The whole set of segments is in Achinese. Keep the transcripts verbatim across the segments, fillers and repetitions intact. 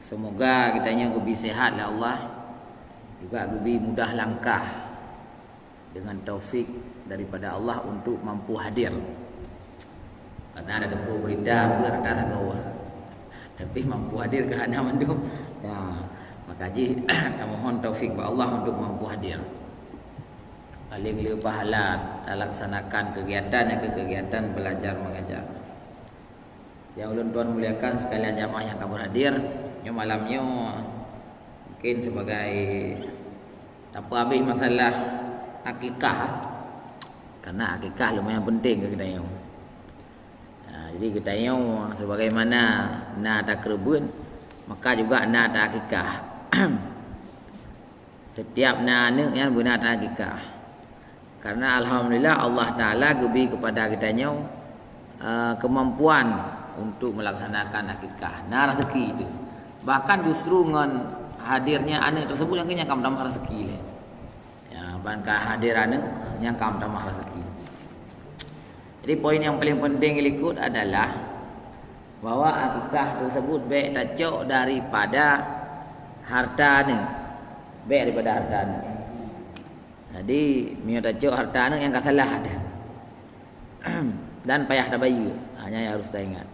Semoga geutanyoe geubi sehat lé Allah, juga geubi mudah langkah dengan taufik daripada Allah untuk mampu hadir. Karena ada tempoh berita beurat that goe, tapi mampu hadir keu hana mandum. Ya, maka jih tamohon taufik bak Allah untuk mampu hadir. Paling le pahala talaksanakan kegiatan nyang keu kegiatan belajar mengajar. Yang ulôn tuan muliakan sekalian jamaah nyang ka berhadir, nyoe malam nyoe mungkin sebagai tapeuhabéh masalah akikah. Karena akikah lumayan penting keu geutanyoe. Nah, jadi geutanyoe sebagaimana na takeureubeuen, maka juga na taakikah. Setiap na aneuk nyan beuna taakikah. Karena alhamdulillah Allah Taala geubi kepada geutanyoe, eh, kemampuan untuk melaksanakan akikah. Na rezeki itu. Bahkan justru ngon hadirnya aneuk tersebut nyang ka meutamah rezeki lé. Ya, ban ka hadir aneuk nyang ka meutamah rezeki. Jadi poin yang paling penting likot adalah bahwa akikah tersebut bèk tacok daripada harta aneuk. Bèk daripada harta aneuk. Jadi, meunyoe tacok harta aneuk nyang ka salah dah. Dan payah tabayeue. Ha, nyan nyang harus taingat.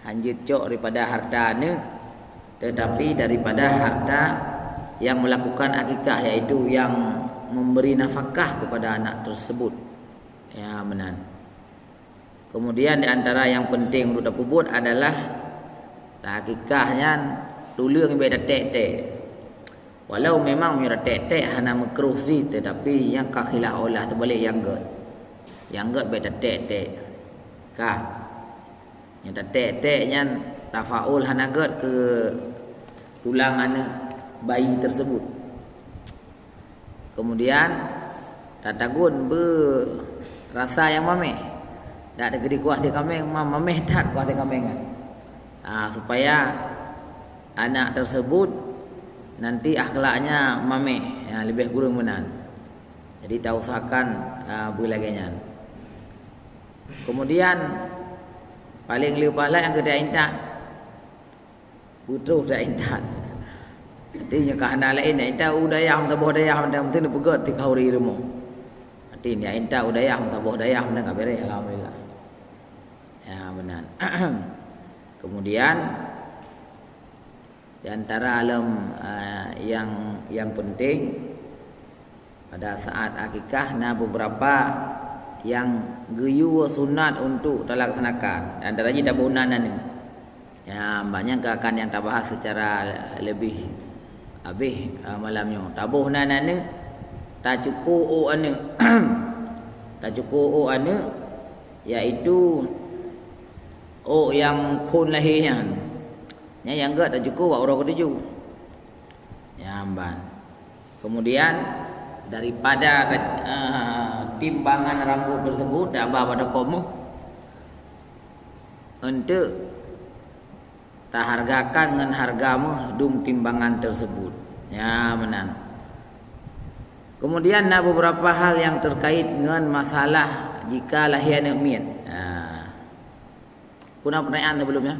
Hanjeuet cok daripada harta aneuk, tetapi daripada harta yang melakukan akikah, yaitu yang memberi nafkah kepada anak tersebut. Ya, meunan. Kemudian di antara yang penting untuk tapeubuet adalah taakikah nyan tuleueng bèk tatek-tek. Walau memang meunyoe tatek-tek hana meukruh cit, tetapi nyang ka khilaf aulah teubalek nyang gèt. Nyang gèt bèk tatek-tek. Ka. Nyang tatek-tek nyan tafaul hana gèt keu tulang aneuk bayi tersebut. Kemudian tatagun beu rasa nyang mameh. Dak teukeudi kuah si kameng, ma-, mameh that kuah si kameng nyan. Ah, supaya anak tersebut nanti akhlaknya mameh, ya, lebih kurang meunan. Jadi tausahakan, ah, beu lagèe nyan. Kemudian paling le pahala nyang keu taintat. Beutôi taintat. Jadi nyoe ka hana laén, taintat u dayah, meusaboh dayah, meusaboh dayah, meusaboh dayah, meusaboh dayah. Ya, meunan. Kemudian di antara lom, eh, yang, yang penting, pada saat akikah na beberapa nyang geuyue sunat untuk talaksanakan. Antara jih taboh nan aneuk. Ya, banyak akan nyang tabahas secara lebih habéh, eh, malam nyoe. Taboh nan aneuk, tacuko ôk aneuk. Tacuko ôk aneuk, yaitu ôk nyang phôn lahé nyan. Nyan nyang gèt tacuko bak uroe keutujôh. Nyan ban. Kemudian daripada, eh, timbangan rambut tersebut dak ba pada komoh untuk tahargakan ngon harga meuh dum timbangan tersebut. Ya, meunan. Kemudian na beberapa hal yang terkait ngon masalah jika lahé aneuk miet. Ha. Kuna pertanyaan sebelumnya?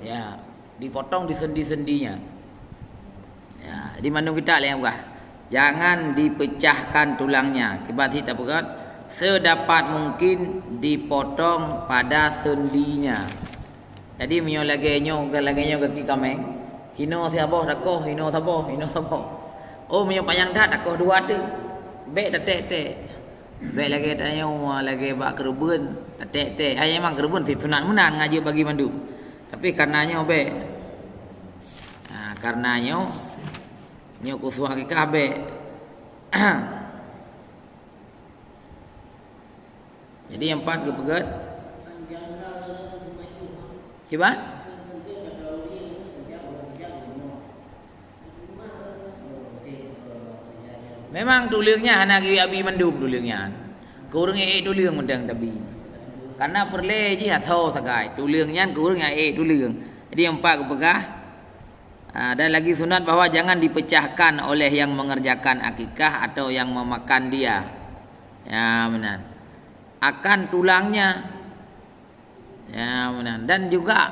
Ya, dipotong di sendi-sendinya. Ya, jadi mandum kita lé nyang peugah, jangan dipecahkan tulangnya. Kiban cit tapeugah, sedapat mungkin dipotong pada sendinya. Jadi meunyoe lagèe nyoe, lagèe nyoe gaki kameng, hinoe saboh takoh, hinoe saboh, hinoe saboh. Oh, meunyoe panyang that takoh dua teuk. Bèk tatek-tek. Bèk lagèe tanyoe, lagèe bak keureubeuen, tatek-tek. Hai memang keureubeuen sisunat meunan ngaji bagi mandum. Tapi kareuna nyoe bèk. Ha, kareuna nyoe, nyoe khusus akikah bèk. Jadi nyang pat geupeugèt. Kiban? Memang tuleueng nyan hana geuyue abi mandum tuleueng nyan. Keu ureueng ék tuleueng mantong tabi. Karena peureulèe jih asoe sagai. Tuleueng nyan keu ureueng nyang ék tuleueng. Jadi nyang pat geupeugah, ah, dan lagi sunat bahwa jangan dipecahkan oleh yang mengerjakan akikah atau yang memakan dia. Ya, meunan. akan tulangnya. Ya, meunan. Dan juga,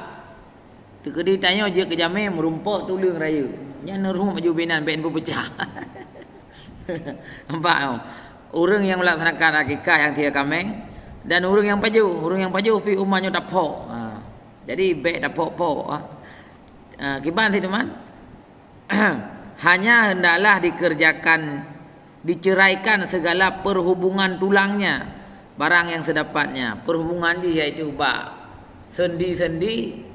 teukeudi tanyoe jeuet keu jamé meurumpok tuleueng rayeuk. Nyan neurumpok baju binan bèk beupeucah. Nampak, oh? Ureueng nyang meulaksanakan akikah nyang tiga kaméng, dan ureueng nyang pajoh, ureueng nyang pajoh pih uma nyoe taphok. Ha. Jadi, bèk taphok-phok, ha. Ha, kiban sih, teman? Hanya hendaklah dikerjakan, diceraikan segala perhubungan tulangnya, barang yang sedapatnya. Perhubungan jih yaitu bak sendi-sendi,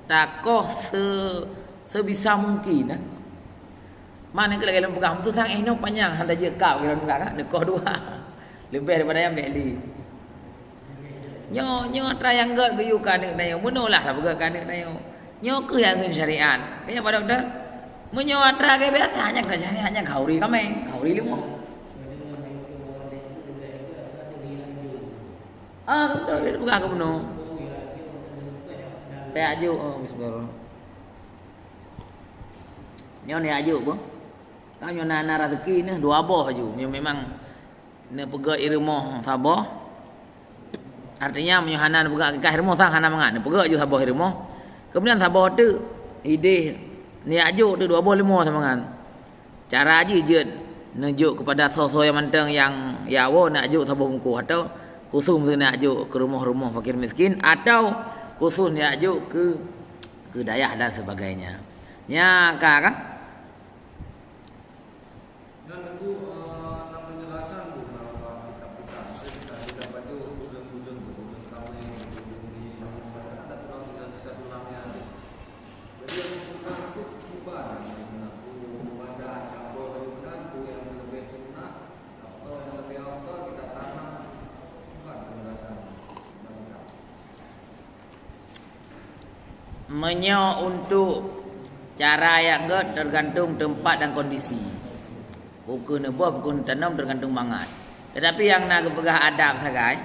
takoh se-, sebisa mungkin, eh. Mana keu lagèe lôn peugah, meusang eh nyoe panyang hana jeuet kab, lôn peugah kan, neukoh dua. Leubeh daripada nyan bèk lé. Nyoe, nyoe atra nyang gèt geuyue keu aneuk tanyoe. Meunoe lah tapeugèt keu aneuk tanyoe. Nyoe keuh nyang ngon syariat. Keu nyan, Pak Doktor, meunyoe atra lagèe biasa, nyan kon syariat, nyan khauri kaméng, khauri leumo. Ah, beutôi, dia peugah keu meunoe. Tajok, oh, bismillah. Nyoe neujok beuh. Ka nyoe na, na raseuki neuh dua boh aju. Nyoe memang neupeugèt i rumoh saboh. Artinya, meunyoe hana neupeugèt akikah i rumoh, sang hana mangat. Neupeugèt aju saboh i rumoh. Kemudian saboh teuk idéh neujok teuk dua boh leumo samangat. Cara jih jeuet neujok keupada soe-soe nyang mantong nyang ya woe neujok saboh bungkôh, atau khusus neujok keu rumoh-rumoh fakir miskin, atau khusus neujok keu, keu dayah dan sebagainya. Nya ka, ka? Nyan teungku, eh, na penjelasan bu, na kitab-kitab. Saya sudah tidak baca ujung-ujung bu, ujung kami, ujung di, ada tulang tidak sisa tulangnya. Jadi yang sunnah itu kiban, yang sunnah itu badan, apa tadi bukan, tu yang lebih sunnah, apa yang lebih afdal kita tanam, kiban penjelasan. Meunyoe untuk cara jak gèt teugantung teumpat dan kondisi. Bukon neuboh, bukon tanom teugantung mangat. Teutapi nyang na geupeugah adab sagai,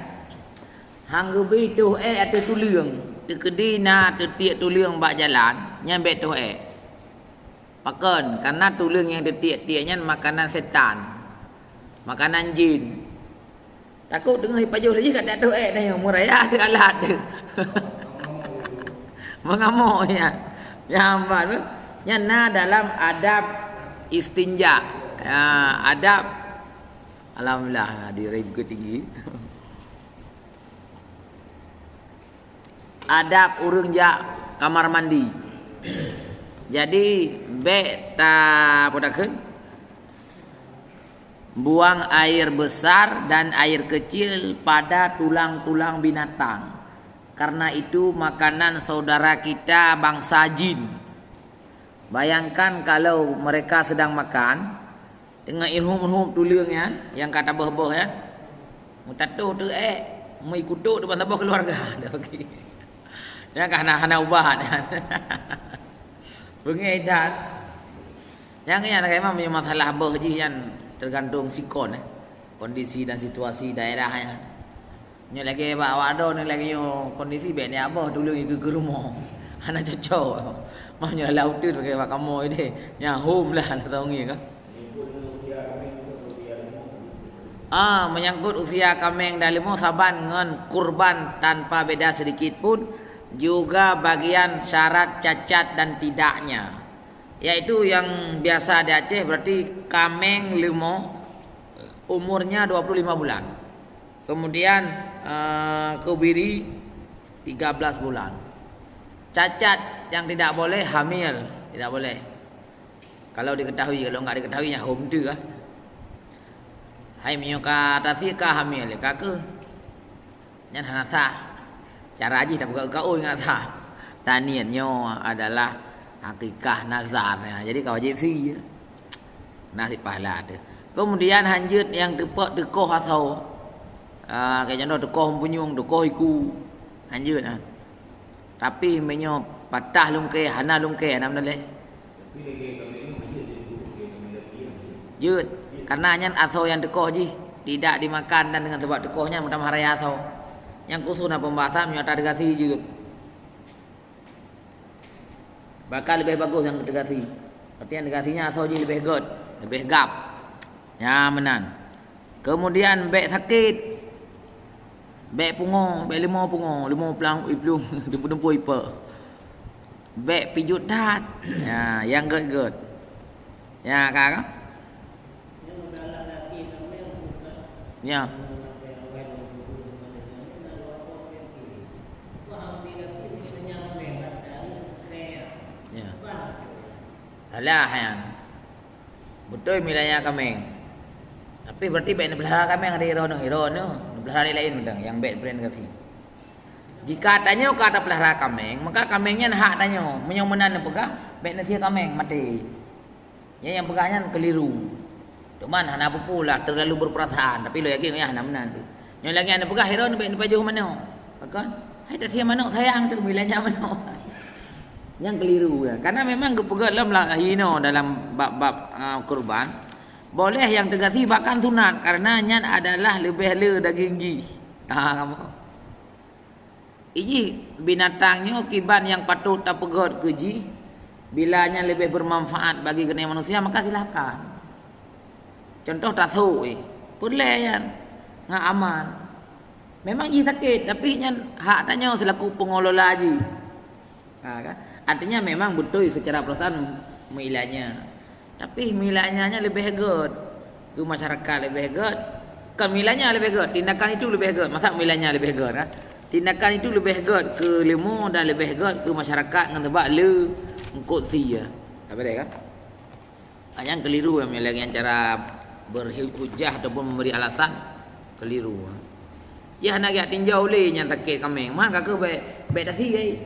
han geubri toh èk ateueh tuleueng. Teukeudi na teutiek tuleueng bak jalan, nyan bèk toh èk. Pakon? Karena tuleueng nyang teutiek-tiek nyan makanan setan, makanan jin. Takot teungoh jipajoh lé jih ka jatuh èk tanyoe, meuraya ateueh alat teuh. Mengamuk nyan. Nyan ban, nyan na dalam adab istinja. Ya, adab, alhamdulillah, di ranking tinggi. Adab ureueng jak kamar mandi. Jadi, bèk ta-, peue takheun? Buang air besar dan air kecil pada tulang-tulang binatang, karena itu makanan saudara kita bangsa jin. Bayangkan kalau mereka sedang makan, teungoh ihom-hom tuleueng nyan, nyang ka taböh-böh nyan, meutatoh teuh èk, meuikutok teuh ban saboh keuluwarga. Dah bagi. Nyan ka hana, hana ubat nyan. Beungèh that. Nyang nyan, memang masalah böh jih nyan teugantung sikon, eh, kondisi dan situasi daerah nyan. Nyoe lagèe bak awak droeneuh lagèe nyoe kondisi bèk neujak böh tuleueng ikeue keu rumoh. Hana cocok. Meunyoe lam uteuen lagèe bak kamoe deh, nyan hom lah, hana tao ngieng kah. Ah, menyangkut usia kaméng dan leumo saban ngon kurban tanpa beda sedikit pun juga bagian syarat cacat dan tidaknya. Yaitu yang biasa di Aceh berarti kaméng leumo umurnya dua puluh lima bulan. Kemudian, eh, kebiri tiga belas bulan. Cacat yang tidak boleh, hamil, tidak boleh. Kalau diketahui, kalau enggak diketahui, nyan hom teuh kah. Hai meunyoe ka tasi ka hamil, ka keuh. Nyan hana sah. Cara jih tapeugah keu kaul nyan sah. Taniet nyoe adalah akikah nazar nyan. Jadi ka wajéb sie. Na sit pahala teuh. Kemudian hanjeuet nyang teupok teukoh asoe. Ah, keu contoh teukoh punyueng, teukoh iku. Hanjeuet, ah. Tapi meunyoe patah lungkée, hana lungkée, hana meunaleh. Jeuet, karena nyan asoe nyang teukoh jih tidak dimakan dan dengan sebab teukoh nyan meutamah raya asoe. Nyang khusus na pembahasan meunyoe atra deugasi jeuet. Bahkan leubeh bagus nyang deugasi. Artinya deugasi nyan asoe jih leubeh gét, leubeh gab. Nyan meunan. Kemudian bèk sakét. Bèk pungo, bèk leumo pungo, leumo plang iplueng, teupeu-teupeu ipe. Bèk pijuet that. Ya, nyang gèt-gèt. Ya, ka, ka? Ya. Ya. Salah nyan. Beutôi milék nyan kaméng. Tapi berarti bèk neupeulara kaméng di droeneuh, droeneuh. Neupeulara laén mantong nyang bèk brand gasi. Jika tanyoe ka tapeulara kaméng, maka kaméng nyan hak tanyoe. Meunyoe meunan neupeugah, bèk neusie kaméng maté. Nyan nyang peugah nyan keliru. Teuma hana peue-peue lah, terlalu berperasaan, tapi lôn yakin nyan hana meunan teuh. Nyoe lagèe neupeugah, "Hai droeneuh bèk neupajoh manok." Pakon? Hai tasie manok sayang teuh, milék nyan manok. Nyan keliru ya. Karena memang geupeugah lam la-, inoe dalam bab-bab, ah, kurban. Boleh nyang teugasi bahkan sunat, karena nyan adalah leubeh le daging jih. Ah, kamu. Ijih binatang nyoe kiban nyang patôt tapeugèt keu jih, bila nyan leubeh bermanfaat bagi keuneuk manusia, maka silahkan. Contoh tasok, eh, peureulèe nyan, ngon aman. Memang jih sakét, tapi nyan hak tanyoe selaku pengelola jih. Ha, kan? Artinya memang beutôi secara perasaan meuilék nyan. Tapi milék nyan nyan leubeh gèt. Keu masyarakat leubeh gèt. Bukan milék nyan leubeh gèt, tindakan itu leubeh gèt. Masa milék nyan leubeh gèt, kan? Tindakan itu leubeh gèt keu leumo dan leubeh gèt keu masyarakat ngon sabab le eungkôt sie. Apa dia, kan? Nyan keliru, ya, lagèe nyan cara berhujah ataupun memberi alasan keliru. Ya, hana geujak tinjau lé nyan sakét kaméng. Man ka keuh bèk, bèk tasie.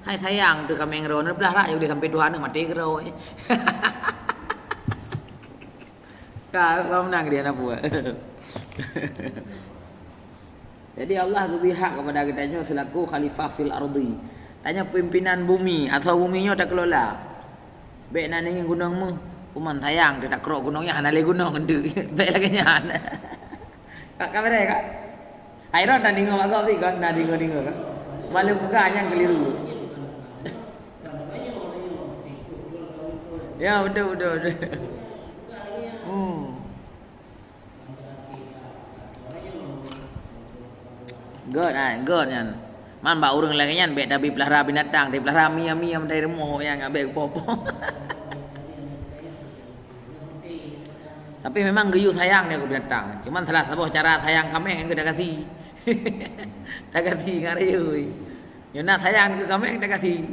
Hai sayang teuh kaméng droeneuh, blah rak, udeh sampai tuha neuh maté keudroe. Ka, ka meunan dia na buat. Jadi Allah geubri hak kepada geutanyoe selaku khalifah fil ardi. Tanyoe pimpinan bumi, asoe bumi nyoe takelola. Bèk na ninggi gunong meuh, kuman sayang teuh takrok gunong nyan hana lé gunong enteuk. Bèk lagèe nyan. Ka, ka beureh, ka? Hai droe na deungö bak gob sit, ka? Na deungö-deungö, ka? Malum peugah nyan keliru. Ya, beutôi, beutôi, beutôi. Hmm. Gèt, ha, gèt nyan. Man bak ureueng lagèe nyan bèk tabi peulara binatang, tapeulara mie-mie dari rumoh nyan, bèk geupo-po. Tapi memang geuyue sayang nyan keu binatang. Cuman salah saboh cara sayang kaméng nyan keu tagasi. Tagasi ngon rayeuk. Nyoe na sayang keu kaméng tagasi.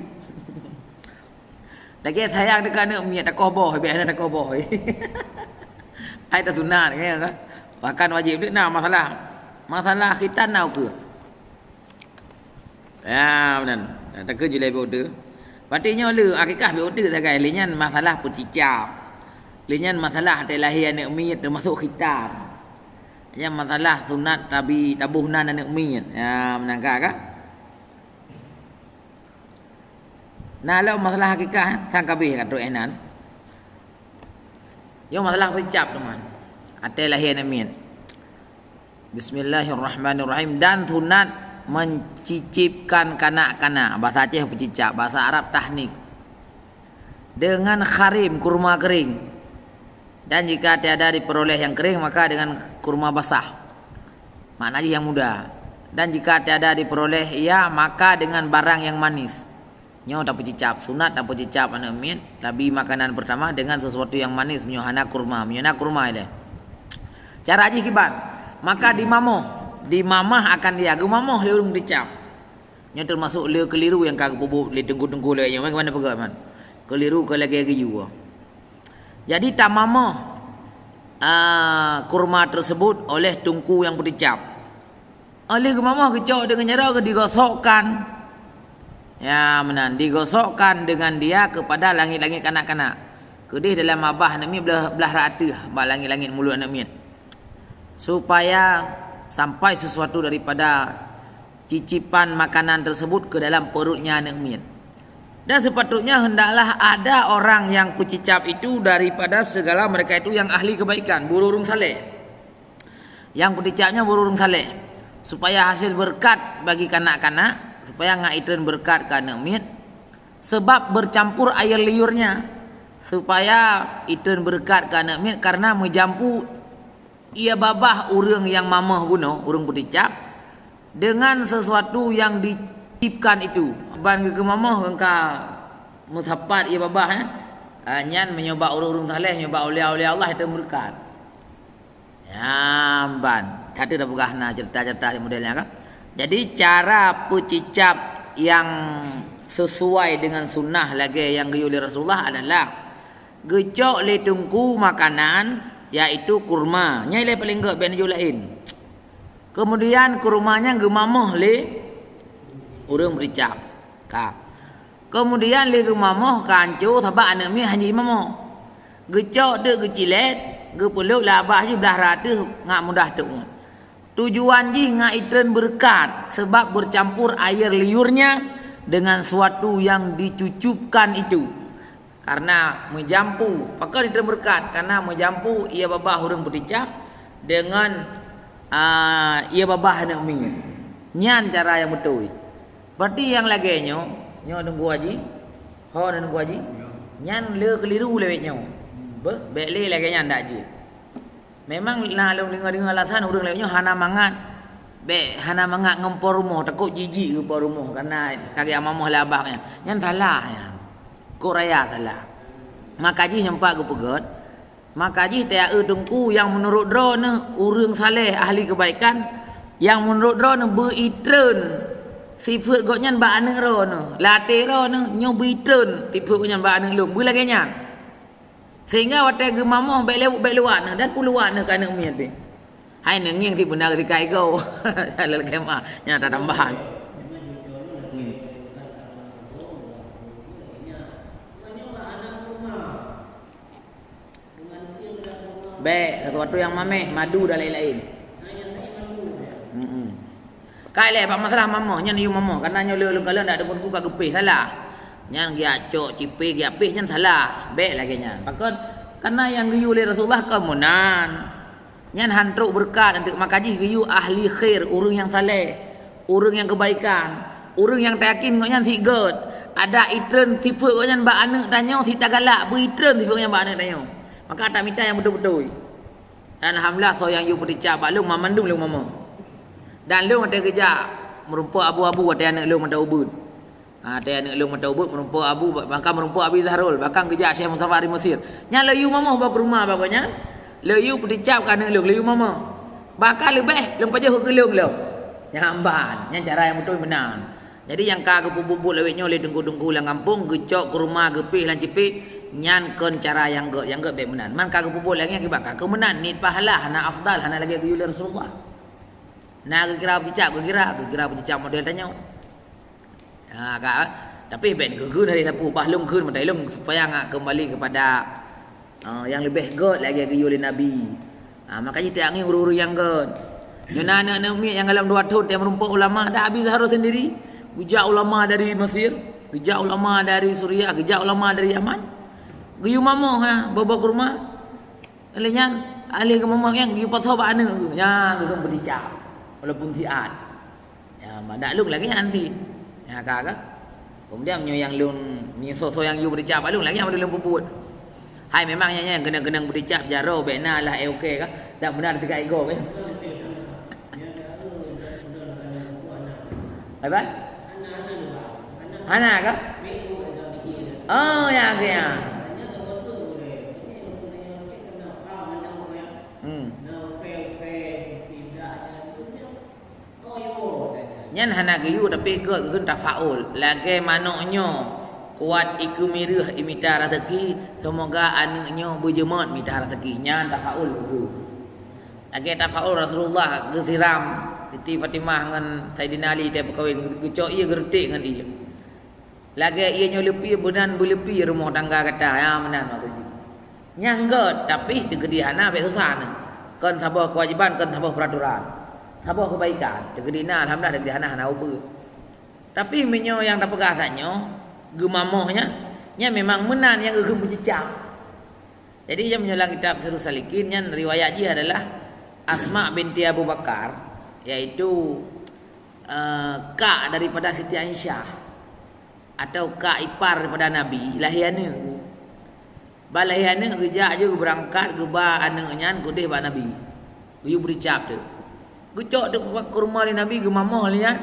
Lagèe sayang teuh keu aneuk miet, takoh boh, bèk hana takoh boh. Hai tasunat, kan, ya, kan? Bahkan wajéb teuk na masalah. Masalah khitan na ukeue. Ya, meunan. Takheun jilai bèk uteuk. Berarti nyoe le, akikah bèk uteuk sagai. Lé nyan masalah peucicap. Lé nyan masalah até lahé aneuk miet teumasok khitan. Nyan masalah sunat tabi taboh nan aneuk miet. Ya, meunan ka, kan? Na lom masalah akikah, sang ka abéh ka trok inan. Nyoe masalah peucicap teuma. Até lahé aneuk miet. Bismillahirrahmanirrahim. Dan sunat mencicipkan kanak-kanak. Bahasa Aceh peucicap, bahasa Arab tahnik. Dengan kharim, kurma kering. Dan jika tiada diperoleh yang kering, maka dengan kurma basah. Makna jih nyang muda. Dan jika tiada diperoleh ia, maka dengan barang yang manis. Nyoe tapeucicap, sunat tapeucicap aneuk miet, tabi makanan pertama dengan sesuatu yang manis, meunyoe hana kurma, meunyoe na kurma ilèe. Cara jih kiban? Maka dimamoh, dimamah akan dia, geumamoh lé ureueng peucicap. Nyoe teumasok le keliru nyang ka geupeubuet lé teungku-teungku lagèe nyoe, kiban tapeugah, man. Keliru ka lagèe geuyue. Jadi tamamoh, ah, kurma tersebut oleh teungku nyang peuticap. Óh lheueh geumamoh geucok deungon jaroe digosokkan. Ya, meunan, digosokkan dengan dia kepada langit-langit kanak-kanak. Keudeh dalam babah aneuk miet blah, blah rak ateueh bak langit-langit mulut aneuk miet. Supaya sampai sesuatu daripada cicipan makanan tersebut ke dalam perutnya aneuk miet. Dan sepatutnya hendaklah ada orang yang peucicap itu daripada segala mereka itu yang ahli kebaikan, ureueng saleh. Nyang peuticap nyan ureueng saleh, supaya hasil beureukat bagi kanak-kanak, supaya ngat itreun beureukat keu aneuk miet, sebab bercampur air liurnya, supaya itreun beureukat keu aneuk miet karena meujampu ie babah ureueng nyang mamoh geunoe, ureueng peuticap, dengan sesuatu yang dicukupkan itu. Ban geukeumamoh ngon ka meusapat ie babah, eh. Ah, nyan meunyoe bak ureuëng-ureuëng saleh, meunyoe bak aulia-aulia Allah itu meureukat. Nyan ban. Tadi dah peugah na cerita-cerita model nyan kan. Jadi cara peucicap yang sesuai dengan sunnah lagée nyang geuyue lé Rasulullah adalah geucok lé teungku makanan, yaitu kurma. Nyan ilée paléng gét, bék neujok laén. Kemudian kurma nyan geumamoh lé ureuëng peuticap. Ka. Kemudian lé geumamoh ka anco sabab aneuëk miet hana jimamoh. Geucok teuk geucilét, geupeulok lam babah jih blah rot teuh ngat mudah teuk ngon. Tujuan jih ngat itreun beureukat sebab bercampur air liurnya dengan suatu yang dicucupkan itu. Karena meujampu, pakon itreun beureukat? Karena meujampu ie babah ureuëng peuticap dengan, ah, ie babah aneuëk miet. Nyan cara nyang beutôi. Berarti nyang lagée nyoe, nyoe Teungku Haji, ho Teungku Haji, nyan le keliru lé awak nyoe. Beh, bék lé lagée nyan dak jeuet. Memang na lôn deungoe-deungoe alasan ureuëng lagée nyoe hana mangat, bék hana mangat ngon po rumoh, takot jijik keu po rumoh karena ka geujak mamoh lé babah nyan. Nyan salah nyan. Kok raya salah. Maka jih nyang pat geupeugét, maka jih ta-eu teungku nyang meunurot droeneuh ureuëng saleh ahli keubaikan, nyang meunurot droeneuh beu itreun sifeuet gobnyan bak aneuëk droeneuh, lam até droeneuh nyoe beu itreun sifeuet gobnyan bak aneuëk lôn, beu lagée nyan. Sehingga watée geumamoh bék lé, bék luwat neuh dan peuluwat neuh keu aneuëk miet pih. Hai neungieng sibeuna keudika igoe. Lagée ma, nyang tatambahan. Hmm. Bék, sesuatu nyang maméh, madu dan laén-laén. Mm-mm. Ka ilée bak masalah mamoh, nyan yue mamoh, karena nyoe lé lôn kalon dak deungon ku ka geupéh, salah. Nyan geujak cok cipé geujak péh, nyan salah. Bék lagée nyan. Pakon? Karena nyang geuyue lé Rasulullah kon meunan. Nyan han trok beureukat, maka jih geuyue ahli khair, ureuëng nyang saleh, ureuëng nyang keubaikan, ureuëng nyang tayakin gobnyan sit gét. Adak itreun sifeuet gobnyan bak aneuëk tanyoe, sit tagalak beu itreun sifeuet gobnyan bak aneuëk tanyoe. Maka tamita nyang beutôi-beutôi. Dan alhamdulillah, soe nyang yue peuticap bak lôn, banmandum lôn mamoh. Dan lôn watée geujak meurumpok abu-abu watée aneuëk lôn mantong ubeut. Ha, watée aneuëk lôn mantong ubeut meurumpok abu, bahkan meurumpok Abi Zahrul, bahkan geujak Syekh Mustafa dari Mesir. Nyan lôn yue mamoh bak keuruma bak gobnyan. Lôn yue peuticap keu aneuëk lôn, lôn yue mamoh. Bahkan leubeh lôn pajoh keu lôn lom. Nyan ban, nyan cara nyang beutôi meunan. Jadi nyang ka geupeubuet-buet lawét nyoe lé teungku-teungku lam gampông, geucok keuruma geupéh lam cipék, nyan kon cara nyang gét, nyang gét bék meunan. Man ka geupeubuet lagée nyan kiban ka keu meunan, niet pahala, hana afdal, hana lagée geuyue lé Rasulullah. Na geukira peucicap, geukira, geukira peucicap model tanyoe. Ha, ka, tapi bék neukheun-kheun dari sapeue, bah lôn kheun meutai lôn supaya ngat keumbali keupada Ah, nyang leubeh gét lagée geuyue lé Nabi. Ah, maka jih tangieng ureuëng-ureuëng nyang gét. Nyoe na aneuëk-aneuëk miet nyang golom dua thon teuh meurumpok ulama, dak Abi Zahrul sendiri. Geujak ulama dari Mesir, geujak ulama dari Suriah, geujak ulama dari Yaman. Geuyue mamoh, ha, boh-boh keuruma. Lé nyan, alé geumamoh nyan geuyue pasoe bak aneuëk geuh. Nyan geuyue peuticap. Walaupun siat. Ya, madak lôn lagée nyan cit. Ya, ka, ka. Kemudian meunyoe nyang lôn, meunyoe soe-soe nyang yue peuticap bak lôn lagée nyan lôn peubuet. Hai, memang nyan, nyan keunong-keunong peuticap jaroe bék na lah, eh, oke ka. Dan beuna teuka igoe ka. Apa? Hana ka? Oh, ya, oke, ya. Hmm. Nyan hana geuyue, tapi gét geukheun tafaul. Lagée manok nyoe kuat ikeue mireuh imita raseuki, seumoga aneuëk nyoe beujeumeut mita raseuki. Nyan tafaul geukheun. Lagée tafaul Rasulullah geusiram Siti Fatimah ngon Saidina Ali teuh peukawen, geucok ié geureutek ngon ié. Lagée ié nyoe leupie, beunan beuleupie rumoh tangga gata, ya, meunan maksud jih. Nyang gét, tapi teukeudi hana bék susah neuh. Kon saboh keuwajéban, kon saboh peuraturan. Saboh keubaikan, teukeudi na, alhamdulillah, teukeudi hana, hana ubeut. Tapi meunyoe nyang tapeugah tanyoe, geumamoh nyan, nyan memang meunan nyang geukheun peucicap. Jadi, nyang meunyoe lam kitab Sirus Salikin nyan riwayat jih adalah Asma binti Abu Bakar, yaitu, eh, kak daripada Siti Aisyah. Atau kak ipar daripada Nabi, lahé aneuëk. Ban lahé aneuëk geujak jeuet geubeurangkat geuba aneuëk nyan keudeh bak Nabi. Geuyue peuticap teuk. Geucok teuk bak kurma lé Nabi, geumamoh lé nyan,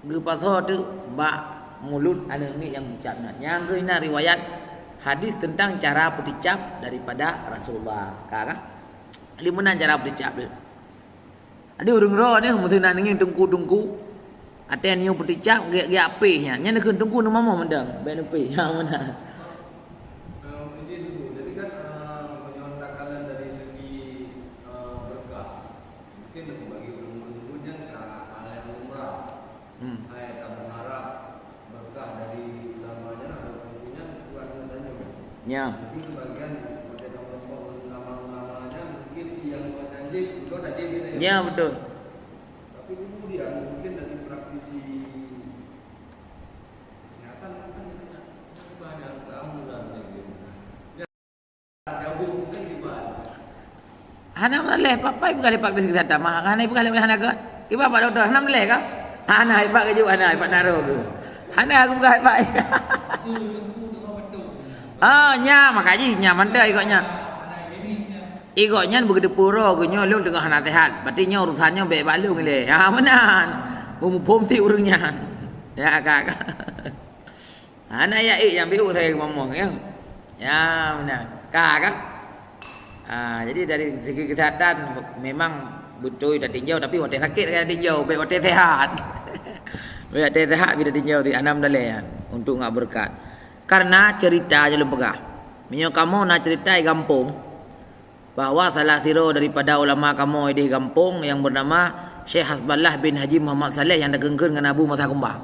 geupasoe teuk bak mulut aneuk miet nyang peuticap nyan. Nyang keuh na riwayat hadis teuntang cara peuticap daripada Rasulullah. Ka, ka? Jadi meunan cara peuticap dia. Jadi ureueng droe nyoe meuteuna ngieng teungku-teungku, watèe nyoe peuticap, geuyak-geuyak péh nyan. Nyan keuh teungku neumamoh mantong, bèk neupéh. Ha, meunan. Eh, izin dulu. Jadi kan, eh, meunyoe takalon dari segi, eh, berkah, mungkin bagi ureueng-ureueng nyan ka hal nyang lumrah. Hmm. Hai, tameuharap berkah dari ulama nyan atau guru nyan buat geutanyoe. Ya. Mungkin sebagian ada tameurumpok ngon ulama-ulama nyan, mungkin nyang buat janji, bukan janji kita ya. Ya, betul. Tapi kemudian mungkin dari praktisi kesehatan mungkin kita banyak tamu dan lain-lain. Hana meunan lé, Pak, Pak, ipeugah lé Pak Desi Kesehatan, mah, hana ipeugah lé, hana ka? Ipeugah Pak Doktor, hana meunan lé ka? Hana, Pak, keuju hana, Pak Naro tu. Hana aku peugah, Pak. Ah, nya, maka jih, nya, mantap ikot nya. Ikot nyan begitu pura ke nyoe, lôn teungoh hana sehat. Berarti nyoe urusan nyoe bèk bak lôn lé. Ha, meunan. Muphom sit ureueng nyan. Ya, ka, ka. Hana ya, eh, nyang biu saya ngomong, ya. Ya, meunan. Ka, ka? Ha, jadi dari segi kesehatan memang beutôi tatinjau, tapi watèe sakét ka tatinjau, bèk watèe sehat. Bèk watèe sehat pih tatinjau di anam dalé nyan untuk ngak beureukat. Karena cerita nyang lôn peugah. Meunyoe kamoe na cerita di gampông, bahwa salah sidroe daripada ulama kamoe di gampông nyang bernama Syekh Hasballah bin Haji Muhammad Saleh nyang takheun-kheun ngon Abu Masa Kumbang.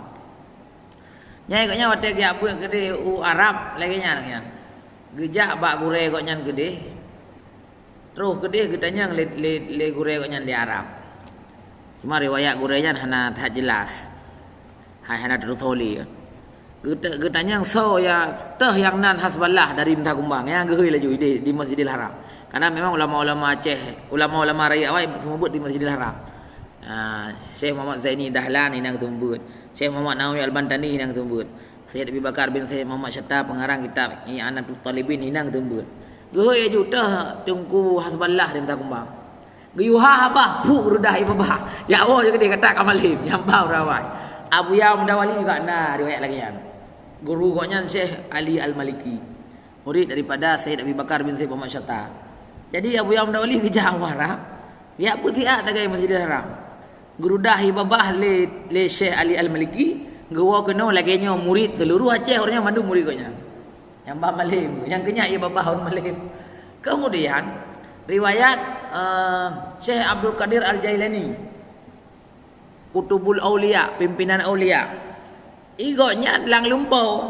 Nyan gobnyan watèe geujak beuet keudeh u Arab lagèe nyan, nyan. Geujak bak gurèe gobnyan keudeh, troh keudeh geutanyong lé, lé, lé gurèe gobnyan di Arab. Cuma riwayat gurèe nyan hana that jelas. Hai hana teutuléh lé. Geut-, geutanyong soe ya, teuh nyang nan Hasballah dari Meusakumbang. Nyan geuhôi laju di, di Masjidil Haram. Karena memang ulama-ulama Aceh, ulama-ulama rayeuk awai seumeubeuet di Masjidil Haram. Ah, Syekh Muhammad Zaini Dahlan inan geuseumeubeuet. Syekh Muhammad Nawawi Al-Bantani inan geuseumeubeuet. Sayyid Abi Bakar bin Sayyid Muhammad Syatta pengarang kitab I'anatut Talibin inan geuseumeubeuet. Geuhôi laju teuh Teungku Hasballah di Meusakumbang. Geuyue ha babah, puk reudah ié babah. Nyak woe keudeh gata ka malém, nyang ba ureueng awai. Abuya Muda Wali juga na riwayat lagèe nyan. Guru gobnyan Syekh Ali Al-Maliki, murid daripada Sayyid Abi Bakar bin Sayyid Muhammad Syatta. Jadi Abuya Muda Wali geujak u Arab, geujak peutiak sagai Masjidil Haram. Geurudah ié babah lé, lé Syekh Ali Al-Maliki, geuwoe keunoe lagèe nyoe murid seuluruh Aceh, ureueng nyan mandum murid gobnyan. Nyang ba malém, nyang keu nyak ié babah ureueng malém. Kemudian, riwayat, eh, Syekh Abdul Qadir Al-Jailani, Qutubul Auliya, pimpinan aulia. Ié gobnyan lam lumpoe.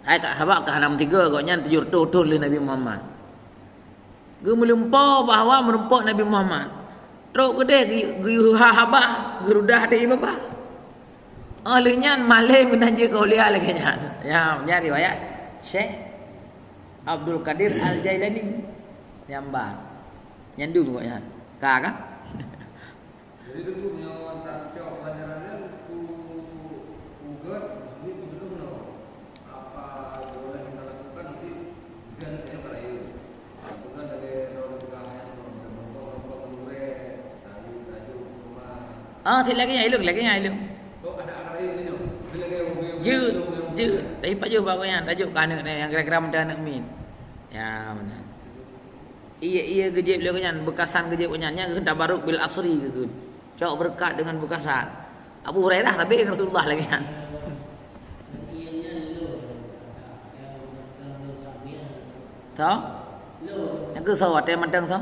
Hai ka, sabab ka hana meusigoe gobnyan tujoh reutôh thon lheueh Nabi Muhammad. Geumeulumpoe bahwa meurumpok Nabi Muhammad. Trok keudeh geu-, geuyue ha babah, geurudah di ié babah. Oh, lheueh nyan malém geunan jeuet keu aulia lagèe nyan. Nyan, nyan riwayat Syekh Abdul Qadir Al-Jailani. Nyan ba. Nyan dum gobnyan. Ka, ka? Jadi, Teungku, meunyoe tacok pelajaran nyan, ku, ku gèt, maksudnya ku jeuleuh nyoe. Apa boleh kita lakukan nanti, bukan, eh, pada itu. Bukan dari dalam pegangan, dari kelompok-kelompok gurèe, dari tajuk rumah. Ah, sit lagèe nyan, ilôn, lagèe nyan, ilôn. Oh, ada, ada lain ni, nyoe. Dia lagi hobi, hobi, jeuet, hobi, hobi. Jeuet. Tapi pajoh bak gobnyan, tajuk keu aneuk nyan, nyang kira-kira meunan aneuk miet. Ya, meunan. Ié, ié geujieb lé gobnyan, beukasan geujieb gobnyan, nyan geuh tabarruk bil asri geuh. Cok beureukat deungon beukasan. Abu Hurairah sabe ngon Rasulullah lagèe nyan. Soe? Nyang keu soe watèe mantong soe?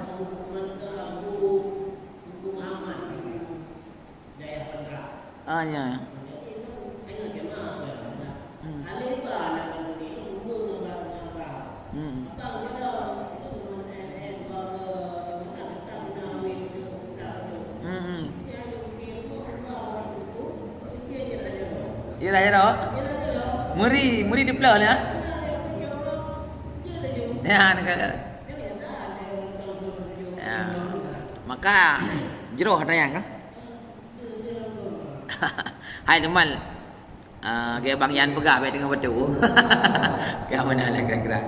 Ah, ya, ya. Hmm. Hmm. Hmm, hmm. Yelah, yelah. Meuri, meuri dipeuleuh, ya. Ya, nak kata. Ya. Maka, jroh tayang, kan? Hai, teuma, ah, keu Bang Yan peugah, bèk teungoh bacut. Ka meunan lah kira-kira.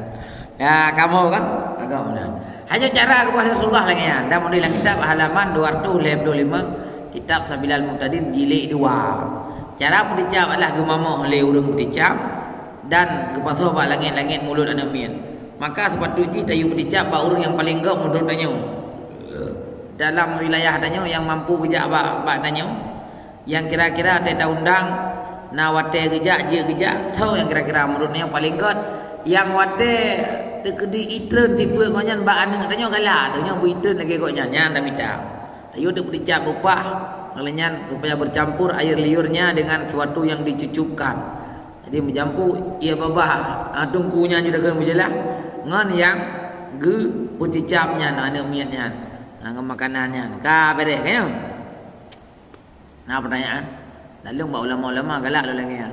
Ya, kamoe kan? Agak meunan. Hanya cara geuboh lé Rasulullah lagée nyan. Dan meunurot lam kitab halaman dua ratus lima puluh lima, kitab Sabilal Muhtadin jilid dua. Cara peuticap adalah geumamoh lé ureuëng peuticap dan geupasoe bak langét-langét mulot aneuëk miet. Maka seupatut jih tayue peuticap bak ureuëng nyang paleng gob meunurot tanyoe. Dalam wilayah tanyoe nyang mampu geujak bak, bak tanyoe, nyang kira-kira watée taundang, na watée geujak, jeuet geujak, soe nyang kira-kira meunurot nyang paleng gét, nyang watée teukeudi itreun tipeue gobnyan bak aneuëk tanyoe galak, tanyoe beu itreun lagée gobnyan, nyan tamita. Tayue teupeuticap beupah, lagée nyan supaya bercampur air liurnya dengan sesuatu yang dicucupkan. Jadi meujampu, ié babah, ah, teungku nyan jeuet takheun meujeulaih, ngon nyang geupeuticap nyan, aneuëk miet nyan, ah, ngon makanan nyan. Ka beureh, kan? Na peutanyaan? Lalu bak ulama-ulama galak lagée nyan.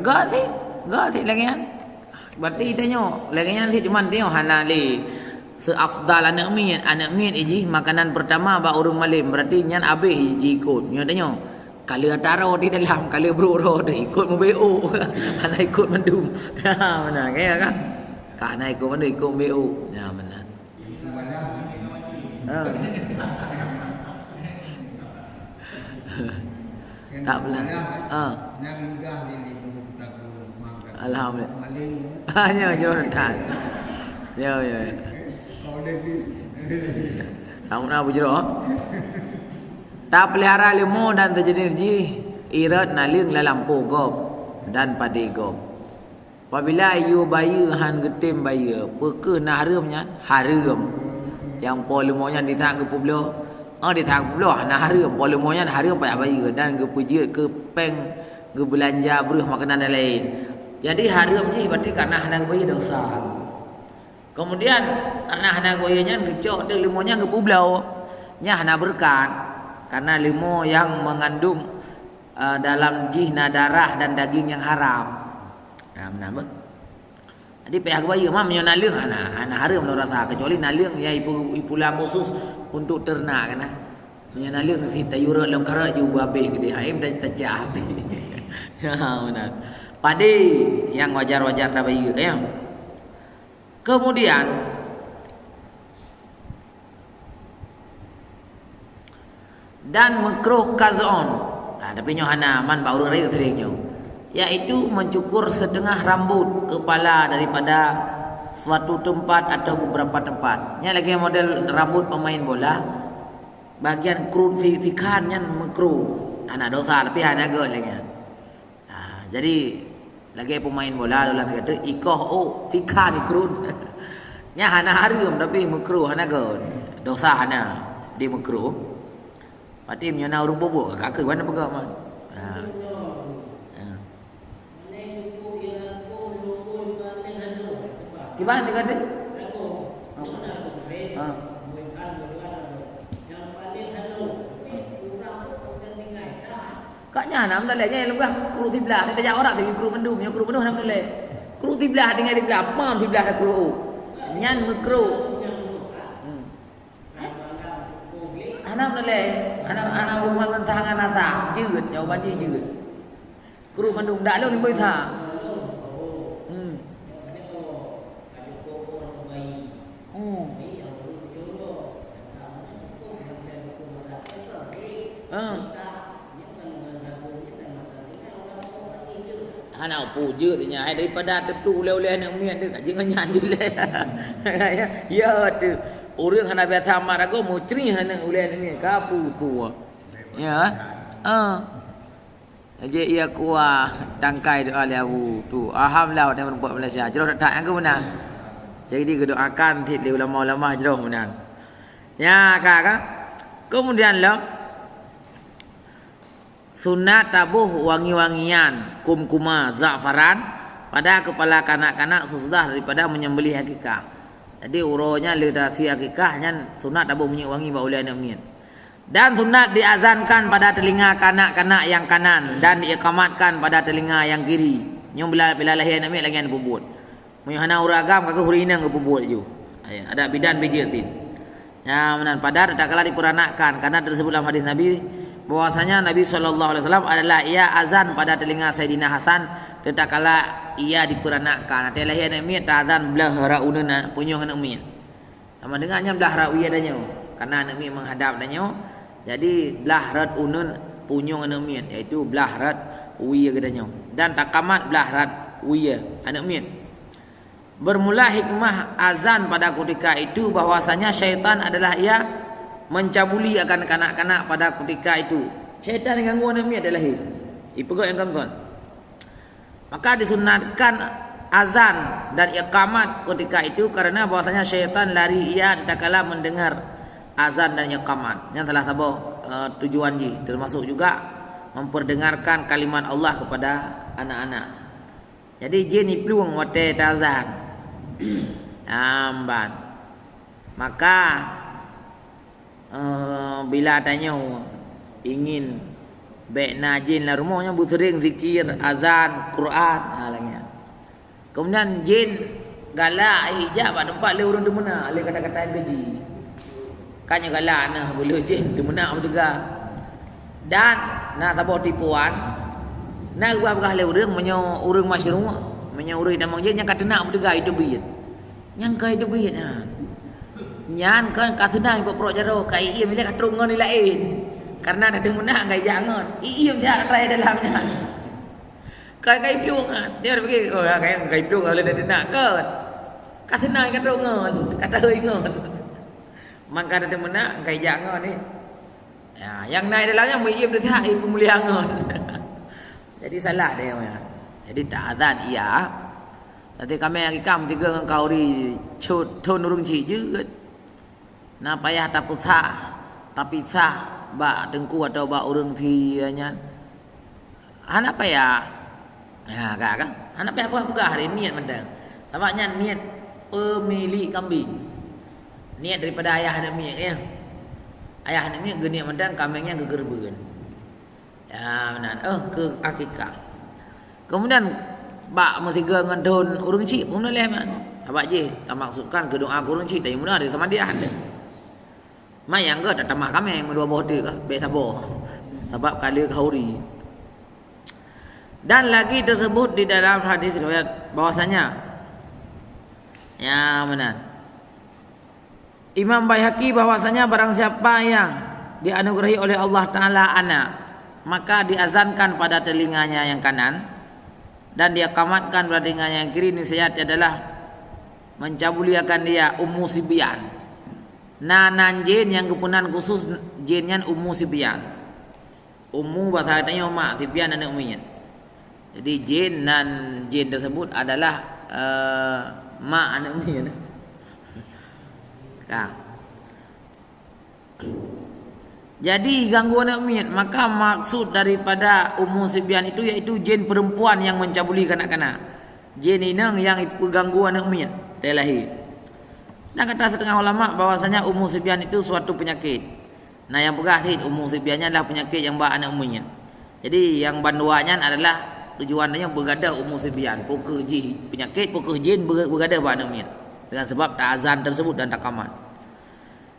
Gét sih, gét sih lagée nyan. Berarti tanyoe lagée nyan sih, cuman tanyoe hana lé seafdal aneuëk miet. Aneuëk miet jih makanan pertama bak ureuëng malem, berarti nyan abéh jiikot. Nyoe tanyoe, ka lheueh ata droe di dalam, ka lheueh brok droe, ikot meubeuk. Hana ikot mandum. Meunan, kan? Ka hana ikot mandum, ikot meubeuk. Ya, meunan. Ha. Tak pernah. Ha. Alhamdulillah. Hanya juratan. Ya, ya, ya. Kamu nak bujur? Tapeulihara leumo dan seujeuneuh jih, irot, naleueng, lalampo gob dan padé gob. Apabila yue bayeue han geutem bayeue, peu kheueh na hareuem nyan? Hareuem. Nyang po leumo nyan ditak geupeubloe, oh, ditak geupeubloe, hana hareuem. Po leumo nyan hareuem payah bayeue dan geupeujeuet keu péng geubeulanja breueh makanan dan laén. Jadi hareuem jih berarti karena hana geubayeue dosa. Kemudian karena hana geubayeue nyan geucok teuk leumo nyan geupeubloe. Nyan hana beureukat. Karena leumo nyang mengandung, eh, dalam jih na darah dan daging nyang haram. Nah, meunan beuh. Jadi payah geubayeue, ma meunyoe naleueng hana, hana hareuem lôn rasa, kecuali naleueng nyang ipu-, ipula khusus untuk ternak kan. Meunyoe naleueng sit tayue rot lom karot jih ubah abéh keudeh, hai meunan tacah abéh. Ya, meunan. Padé nyang wajar-wajar tabayeue, kan? Kemudian, dan meukruh qaz'un. Nah, tapi nyoe hana, man bak ureuëng rayeuk sering nyoe. Yaitu mencukur setengah rambut kepala daripada suatu tempat atau beberapa tempat. Nyan lagée model rambut pemain bola, bagian krut si, sikhan nyan meukruh. Hana dosa, tapi hana gét lagée nyan. Ha, jadi, lagée pemain bola, lôn lagée tu, ikoh, oh, tika dikrun. Nyan hana hareuem, tapi meukruh, hana gét. Dosa hana, di meukruh. Berarti meunyoe na ureuëng bubuet, ka keu mana peugah man. Ha. Ha. Kiban teuka teuh? Ha. Ka nyan hana meunalée, nyan lôn peugah kruk siblah, tajak urat teuh kruk mandum, nyoe kruk mandum hana meunalée. Kruk siblah tinggai siblah, mam siblah dah kruk. Nyan meukruk. Hmm. Hana meunalée, hana, hana hubungan ngon tangan asa, jeuet, jawaban jih jeuet. Kruk mandum, dak lôn imboi sa. Hmm. Hmm. Hmm. Hana peue jeuet nyan, hai daripada teutu ulée-ulée aneuëk miet tu, ka jeuet ngon nyan jeuet lé. Ya, tu. Ureuëng hana biasa mat ragoe, mucri aneuëk ulée aneuëk miet, ka peue tu. Ya. Ah. Jadi, ia kuah tangkai doa lé Abu tu. Alhamdulillah, watée meurumpok Malaysia. Jroh that-that nyang keumeunang. Jadi, geudoakan cit lé ulama-ulama jroh meunan. Ya, ka, ka. Kemudian lom, sunat taboh wangi-wangian, kumkuma, za'faran, pada kepala kanak-kanak sesudah daripada menyembelih akikah. Jadi, uroe nyan lé tasi akikah nyan sunat taboh minyeuk wangi bak ulée aneuëk miet. Dan sunat diazankan pada telinga kanak-kanak yang kanan dan diikamatkan pada telinga yang kiri. Nyoe bila, bila lahé aneuëk miet lagée nyan peubuet. Meunyoe hana ureuëng agam, ka keuh ureuëng inong geupeubuet ju. Hai, ada bidan bijeuet pih. Nyan meunan, padahai tatkala diperanakkan, karena tersebut dalam hadis Nabi, bahwasanya Nabi sallallahu alaihi wasallam adalah ia azan pada telinga Saidina Hasan Teutakala ia dipeuranakkan, watèe lahé aneuk miet taazan blaih rot uneuen punyueng aneuk miet. Sama dengan nyan blaih rot wie tanyoe, karena aneuk miet menghadap tanyoe. Jadi blaih rot uneuen punyueng aneuk miet, yaitu blaih rot wie geutanyoe, dan takamat blaih rot wie aneuk miet. Bermula hikmah azan pada ketika itu bahwasanya syaitan adalah ia mencabuli akan kanak-kanak pada ketika itu. Syaitan ganggu aneuk miet watèe lahé. Ipeugah nyang kon-kon. Maka disunatkan azan dan iqamat ketika itu karena bahwasanya syaitan lari ia tatkala mendengar azan dan iqamat. Nyan salah saboh, eh, tujuan jih, termasuk juga memperdengarkan kalimat Allah kepada anak-anak. Jadi jin iplueng watèe taazan. Amban. Maka, eh, bila tanyoe ingin bèk na jin lam rumoh, nyoe beuseuring zikir, azan, Quran, ha, lagèe nyan. Kemudian jin galak ijak bak teumpat lé ureueng teumeunak, lé kata-kata nyang keji. Kan nyoe galak na, beu lé jin teumeunak beuteuga. Dan na saboh tipuan, na geupeugah lé ureueng, meunyoe ureueng masyruq, meunyoe ureueng tamong jin nyang ka teunak beuteuga, itu beuet. Nyang ka itu beuet nyan. Nyan kan ka seunang ipeuprok jaroe, ka iem ilèe ka trok ngon laén. Karena na teumeunak ka ijak ngon. Iem jak raya dalam nyan. Ka, ka iplueng nyan. Dia pikir, "Oh, ya, ka, ka iplueng oleh na teunak kan." Ka seunang ka trok ngon, ka tahôi ngon. Mangka na teumeunak ka ijak ngon ni. Ya, nyang na dalam nyan meuiem teuh that, eh, peumulia ngon. Jadi salah dia nyan. Jadi taazan iya. Tapi kamoe nyang ikam tiga ngon khauri cut thon ureueng cit jeuet. Na payah tapusah, tapisah bak teungku atau bak ureueng sie nyan. Hana payah. Ha, ka, ka? Hana payah peugah-peugah lé, niet mantong. Sabab nyan niet pemilik kambing. Niet daripada ayah aneuk miet, ya. Ayah aneuk miet geuniet mantong kambing nyan geukeureubeuen. Ya, meunan. Oh, keu akikah. Kemudian, bak meusigoe ngon thon ureueng cit pun lé meunan. Sabab jih tamaksudkan keu doa keu ureueng cit, tapi meunan ada sama dia. Mak nyang geuh tatamah kamé meudua boh teuk kah, bèk saboh. Sabab ka lheueh khauri. Dan lagi tersebut di dalam hadis riwayat bahwasanya, ya, meunan. Imam Baihaqi bahwasanya barang siapa yang dianugerahi oleh Allah Taala anak, maka diazankan pada telinganya yang kanan dan diqamatkan pada telinganya yang kiri, niscaya adalah mencabuli akan dia Ummu Sibyan. Na nan jin nyang geupeunan khusus, jin nyan Ummu Sibyan. Ummu bahasa tanyoe mak, Sibyan aneuk miet. Jadi jin nan jin tersebut adalah, eh, mak aneuk miet. Ka. Jadi ganggu aneuk miet, maka maksud daripada Ummu Sibyan itu yaitu jin perempuan yang mencabuli kanak-kanak. Jin inong yang peuganggu aneuk miet, watèe lahé. Dan kata setengah ulama bahwasanya Ummu Sibyan itu suatu penyakit. Nah, nyang peugah cit Ummu Sibyan nyan adalah penyakit nyang bak aneuk miet. Jadi, nyang bandua nyan adalah tujuan tanyoe beugadoh Ummu Sibyan. Peu kheueh jih penyakit, peu kheueh jin beu-, beugadoh bak aneuk miet. Dengan sebab taazan tersebut dan taqamat.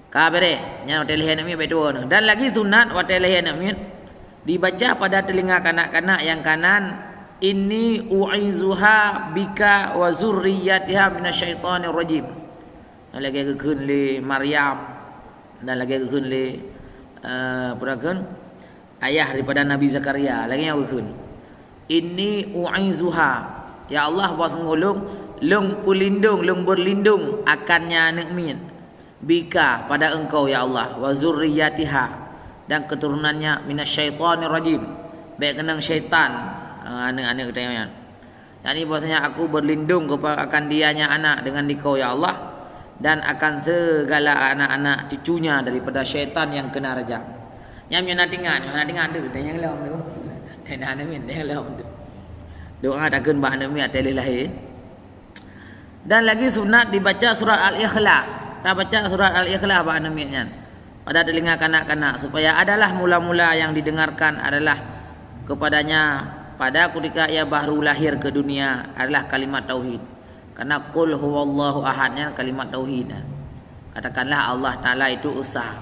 Ka beureh, nyan watèe lahé aneuk miet bèk tuwoe. Dan lagi sunat watèe lahé aneuk miet, dibaca pada telinga kanak-kanak yang kanan, "Inni u'izuha bika wa zurriyatiha minasyaitonir rajim." Lagèe geukheun lé Maryam dan lagèe geukheun lé, eh, peue geukheun, ayah daripada Nabi Zakaria, lagèe nyan geukheun, "Inni u'izuha." Ya Allah, bahwasungguh lôn, lôn peulindong, lôn berlindung akan nyan aneuk miet. "Bika," pada Engkau, ya Allah, "wa zurriyatiha," dan keturunannya, "minasyaitonir rajim," bèk keunong syaitan, eh, aneuk-aneuk geutanyoe nyan. Yakni bahwasanya aku berlindung kepa-, akan dianya anak dengan Dikau, ya Allah, dan akan segala anak-anak cucunya daripada syaitan yang kena rajam. Nyang meunyo na teuingat, na teuingat tu, tanyong lom tu. Tanyong lom tu. Doa takheun bak aneuk miet watèe lahé. Dan lagi sunat dibaca surat Al-Ikhlas. Tabaca surat Al-Ikhlas bak aneuk miet nyan pada telinga kanak-kanak, supaya adalah mula-mula yang didengarkan adalah kepadanya pada ketika ia baru lahir ke dunia adalah kalimat tauhid. Karena qul huwallahu ahad nyan kalimat tauhid. Katakanlah Allah Taala itu esa.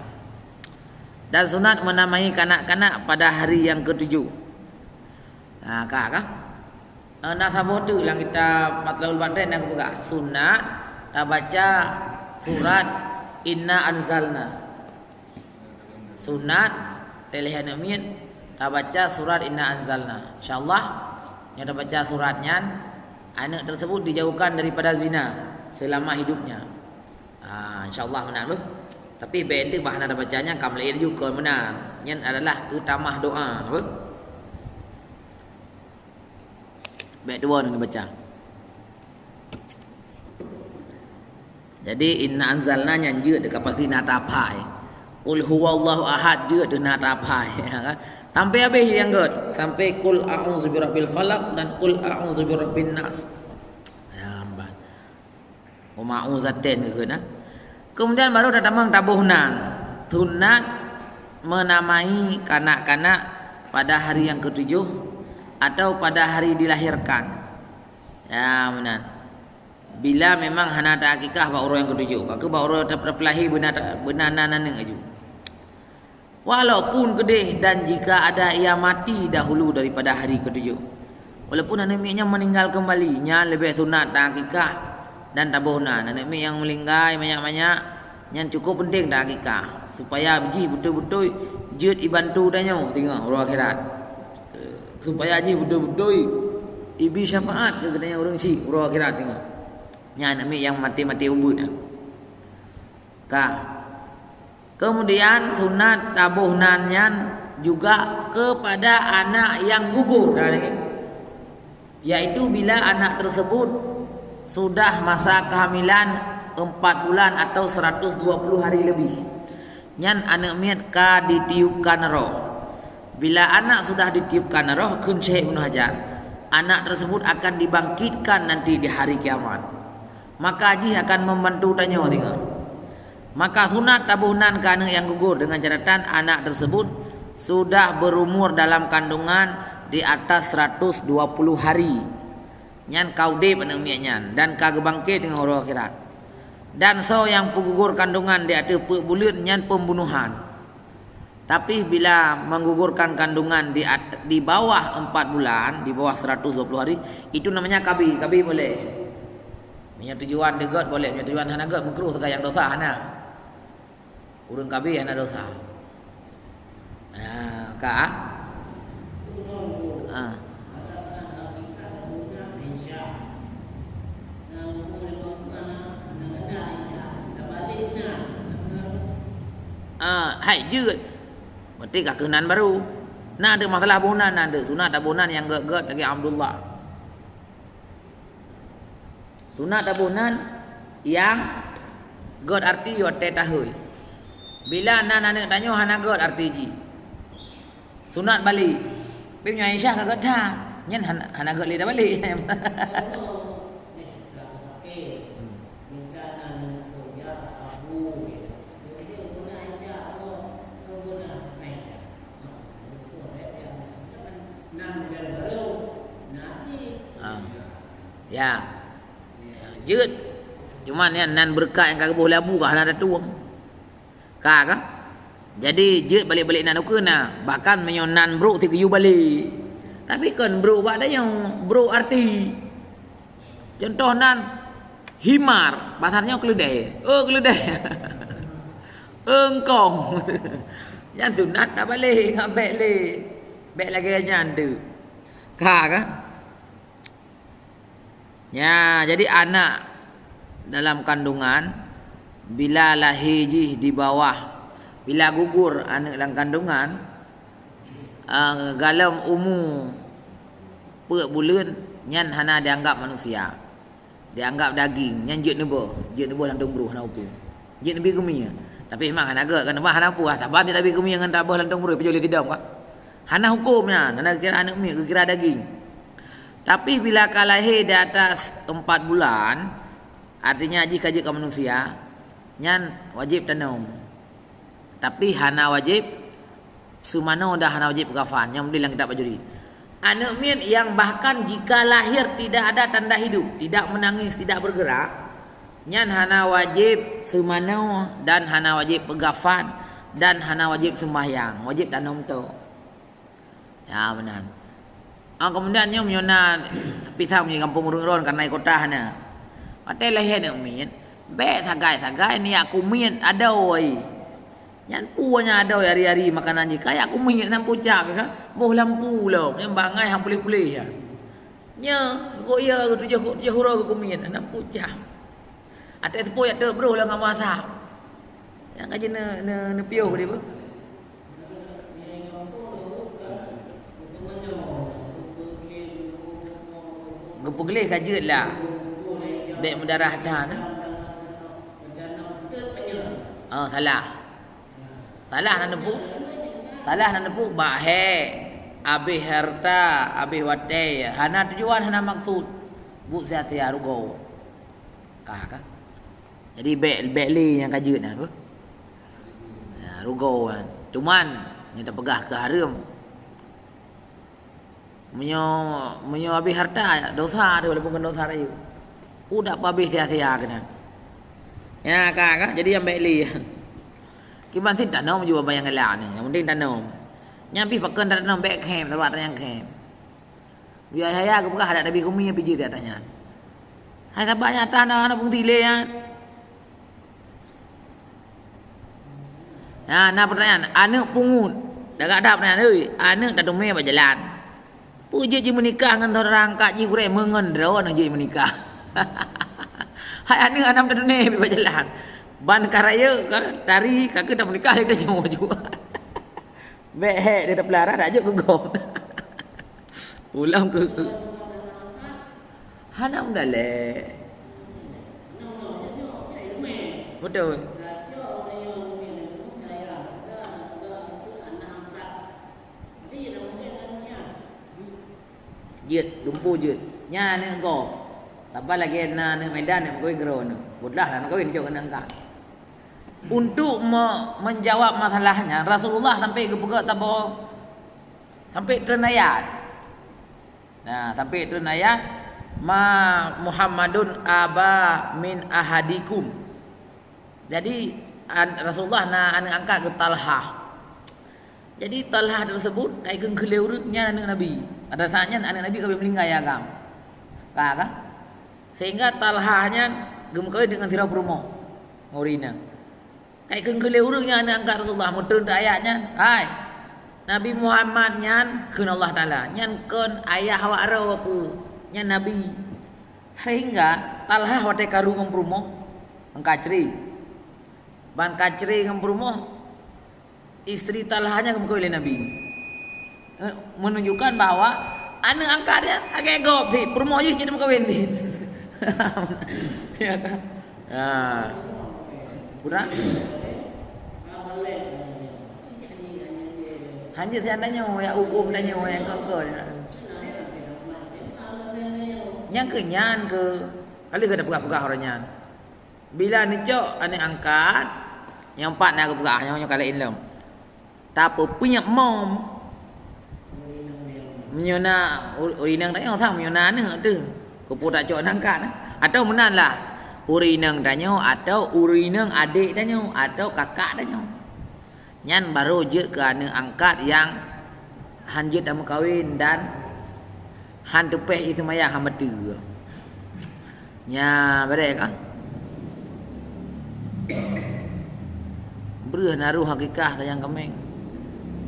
Dan sunat menamai kanak-kanak pada hari yang ketujuh. Ha, ka, ka? Eh, na saboh teuk lam kitab Matlabul Badri na geupeugah, sunat tabaca surat Inna Anzalna. Sunat, teuh lheueh aneuk miet, tabaca surat Inna Anzalna. Insya Allah, nyang tabaca surat nyan, aneuk tersebut dijauhkan daripada zina selama hidupnya. Ah, insya Allah meunan beuh. Tapi bèk teuk bah hana tabaca nyan ka meulaén laju kon meunan. Nyan adalah keu tamah doa beuh. Bèk dua ni baca. Jadi, Inna Anzalna nyan jeuet ka pasti na taphai. Qul huwallahu ahad jeuet na taphai. Ya kan? Sampai habéh nyang gèt. Sampai Qul a'udzu birabbil falaq dan Qul a'udzu birabbin nas. Ya, ban. Wa ma'uzatain keu na. Kemudian baru tatamong taboh nan. Sunat menamai kanak-kanak pada hari yang ketujuh atau pada hari dilahirkan. Ya, meunan. Bila memang hana taakikah bak uroe nyang ketujuh, maka bak uroe ta-, tapeulahé beuna ta-, beuna nan aneuk laju. Walaupun keudeh dan jika ada ia mati dahulu daripada hari ketujuh. Walaupun aneuk miet nyan meninggal kembali, nyan leubeh sunat taakikah dan taboh nan. Aneuk miet nyang meuninggai manyak-manyak, nyan cukup penting taakikah, supaya jih beutôi-beutôi jeuet ibantu tanyoe singoh uroe akhirat. Supaya jih beutôi-beutôi ibi syafaat keu geutanyoe ureueng chik uroe akhirat singoh. Nyan aneuk miet nyang maté-maté ubeut nyan. Ka. Kemudian sunat taboh nan nyan juga kepada anak yang gugur, yaitu bila anak tersebut sudah masa kehamilan empat bulan atau seratus dua puluh hari lebih. Nyan aneuk miet ka ditiupkan roh. Bila anak sudah ditiupkan roh, kheun Syekh Ibnu Hajar, anak tersebut akan dibangkitkan nanti di hari kiamat. Maka jih akan membantu tanyoe singoh. Maka sunat taboh nan keu aneuk nyang gugur dengan catatan anak tersebut sudah berumur dalam kandungan di atas seratus dua puluh hari. Nyan ka udeb aneuk miet nyan dan ka geubangket singoh uroe akhirat. Dan soe nyang peugugur kandungan di ateueh peuet buleuen nyan pembunuhan. Tapi bila menggugurkan kandungan di at-, di bawah empat bulan, di bawah seratus dua puluh hari, itu namanya K B. K B boleh. Meunyoe tujuan digöt boleh, meunyoe tujuan hana göt, meukruh sagai nyang dosa hana. Ureueng K B hana dosa. Ha, ka? Ha. Ah, hai jeuet. Berarti ka keuh nan baru. Na ada masalah boh nan, na ada. Sunat taboh nan nyang göt-göt lagèe Abdullah. Sunat taboh nan nyang göt arti watèe tahôi. Bila nan aneuk tanyoe hana göt arti jih. Sunat balek. Tapi meunyoe Aisyah ka göt that, nyan hana, hana göt lé tabalek. Ah. Ya. Jeuet. Cuma nyan nan beureukat nyang ka geuboh lé Abu ka hana tatueng. Ka, ka? Jadi, jeuet balek-balek nan ukeue na. Bahkan meunyoe nan brôk sigeuyue balek. Tapi kon brôk bak tanyoe, brôk arti. Contoh nan himar, bahasa nyoe keuleudèe. Oh, keuleudèe. Eungkông. Nyan sunat tabalek, ngat bèk lé. Bèk lagèe nyan teuk. Ka, ka? Ya, jadi anak dalam kandungan bila lahé jih di bawah, bila gugur aneuk lam kandungan, eh, galom umu peuet buleuen, nyan hana dianggap manusia. Dianggap daging, nyan jeuet neuboh, jeuet neuboh lam tueng bruh hana upu. Jeuet neubi keumie. Tapi memang hana gèt kan, bah hana upu, ah, saban jeuet neubi keumie ngon taboh lam tueng bruh, pijôh lé sidom ka. Hana hukôm nyan, hana geukira aneuk miet, geukira daging. Tapi bila ka lahé di atas empat bulan, artinya jih ka jeuet keu manusia, nyan wajéb tanom. Tapi hana wajéb seumanoe dan hana wajéb peugafan, nyang meudeh lam kitab Bajuri. Aneuk miet yang bahkan jika lahir tidak ada tanda hidup, tidak menangis, tidak bergerak, nyan hana wajéb seumanoe dan hana wajéb peugafan dan hana wajéb seumbahyang, wajéb tanom tok. Ya, meunan. Ah, kemudian nyoe meunyoe na pisang di gampông ureueng droen, karena di kota hana. Watèe lahé aneuk miet, bèk sagai-sagai neujak keumiet adoe. Nyan peue nyan adoe hari-hari makanan jih, kajak keumiet, hana pucam kan? Boh lampu lom, nyan bangai han puléh-puléh nyan. Nyoe, kok iya tujoh, tujoh uroe keumiet, hana pucam. Watèe teupeu jak trok broh lam kamoe asam. Nyang ka jeuet ne-, ne-, neupiôh di beuh. Geupeugleh ka jeuet lah. Bèk meudarah that. Ah, salah. Salah na neupeu. Salah na neupeu bak hèk. Abéh hareuta, abéh watèe. Hana tujuan, hana maksud. Buet sia-sia, rugoe. Ka, ka. Jadi bèk, bèk lé nyang ka jeuet nyan beuh. Ya, rugoe kan. Cuman, nyang tapeugah keu hareuem. Meunyoe, meunyoe abéh hareuta, dosa tu walaupun kon dosa rayeuk. Udah peuabéh sia-sia keunan. Ya, ka, ka. Jadi nyang bèk lé. Kiban cit tanom jua bak nyang galak ni. Nyang penting tanom. Nyang pih pakon tanom bèk khém, sabab nyang khém. Buya Yahya geupeugah adak Nabi kumi nyang pih jeuet di ateueh nyan. Hai saban nyang ateueh na, na fungsi lé nyan. Nah, na pertanyaan, aneuk pungut. Dak ada pertanyaan, "Oi, aneuk tateumé bak jalan. Peue jeuet jimeunikah ngon saudara angkat jih gurèe meungon droe nyang jeuet jimeunikah?" Hai aneuk, hana tateumé bak jalan. Ban ka rayeuk ka, tari ka keuh tameunikah lé tanyoe jua. Bèk hèk dia tapeulara, dak jeuet keu gob. Pulang keu, keu. Hana meudalek. Beutôi. Jeuet, lumpu jeuet. Nyan aneuk gob. Saban lagèe na aneuk Medan, aneuk meukawen keudroe aneuk. Beudôh lah meukawen jok aneuk angkat. Untuk me-, menjawab masalah nyan, Rasulullah sampai geupeugah saboh, sampai treun ayat. Nah, sampai treun ayat, "Ma Muhammadun aba min ahadikum." Jadi, an-, Rasulullah na aneuk angkat keu Talhah. Jadi, Talhah tersebut ka ikheun keu lé ureueng nyan aneuk Nabi. Pada saat nyan aneuk Nabi ka habéh meuninggai agam. Ka, ka? Sehingga Talhah nyan geumeukawen deungon sidroe peurumoh, ngon ureueng inong. Ka ikheun keu lé ureueng nyan aneuk angkat Rasulullah, meutreun ayat nyan, "Hai, Nabi Muhammad nyan kheun Allah Taala, nyan kon ayah awak droe peue, nyan nabi." Sehingga Talhah watèe karu ngon peurumoh, ngon kacre. Ban kacre ngon peurumoh, istri Talhah nyan geumeukawen lé Nabi. Eh, menunjukkan bahwa aneuk angkat nyan lagèe gob cit, peurumoh jih jadi meukawen cit. Ya kan? Ha. Kurang? Hanya saya tanya, ya hukum tanya, ya kau-kau. Nyang keu nyan keu, kali ka tapeugah-peugah ureueng nyan. Bila neucok aneuk angkat, nyang pat na geupeugah, nyang nyoe ka laén lom. Tapeupiep mom. Meunyoe na u-, ureueng inong tanyoe sang, meunyoe na aneuk teuh, keupeue tacok aneuk angkat, eh? Atawa meunan lah, ureueng inong tanyoe, atawa ureueng inong adék tanyoe, atawa kakak tanyoe. Nyan barô jeuet keu aneuk angkat nyang han jeuet tameukawen dan han teupéh ié seumayang, han bateue. Nya, bareh ka? Breueh na roh hakikah sayang kaméng.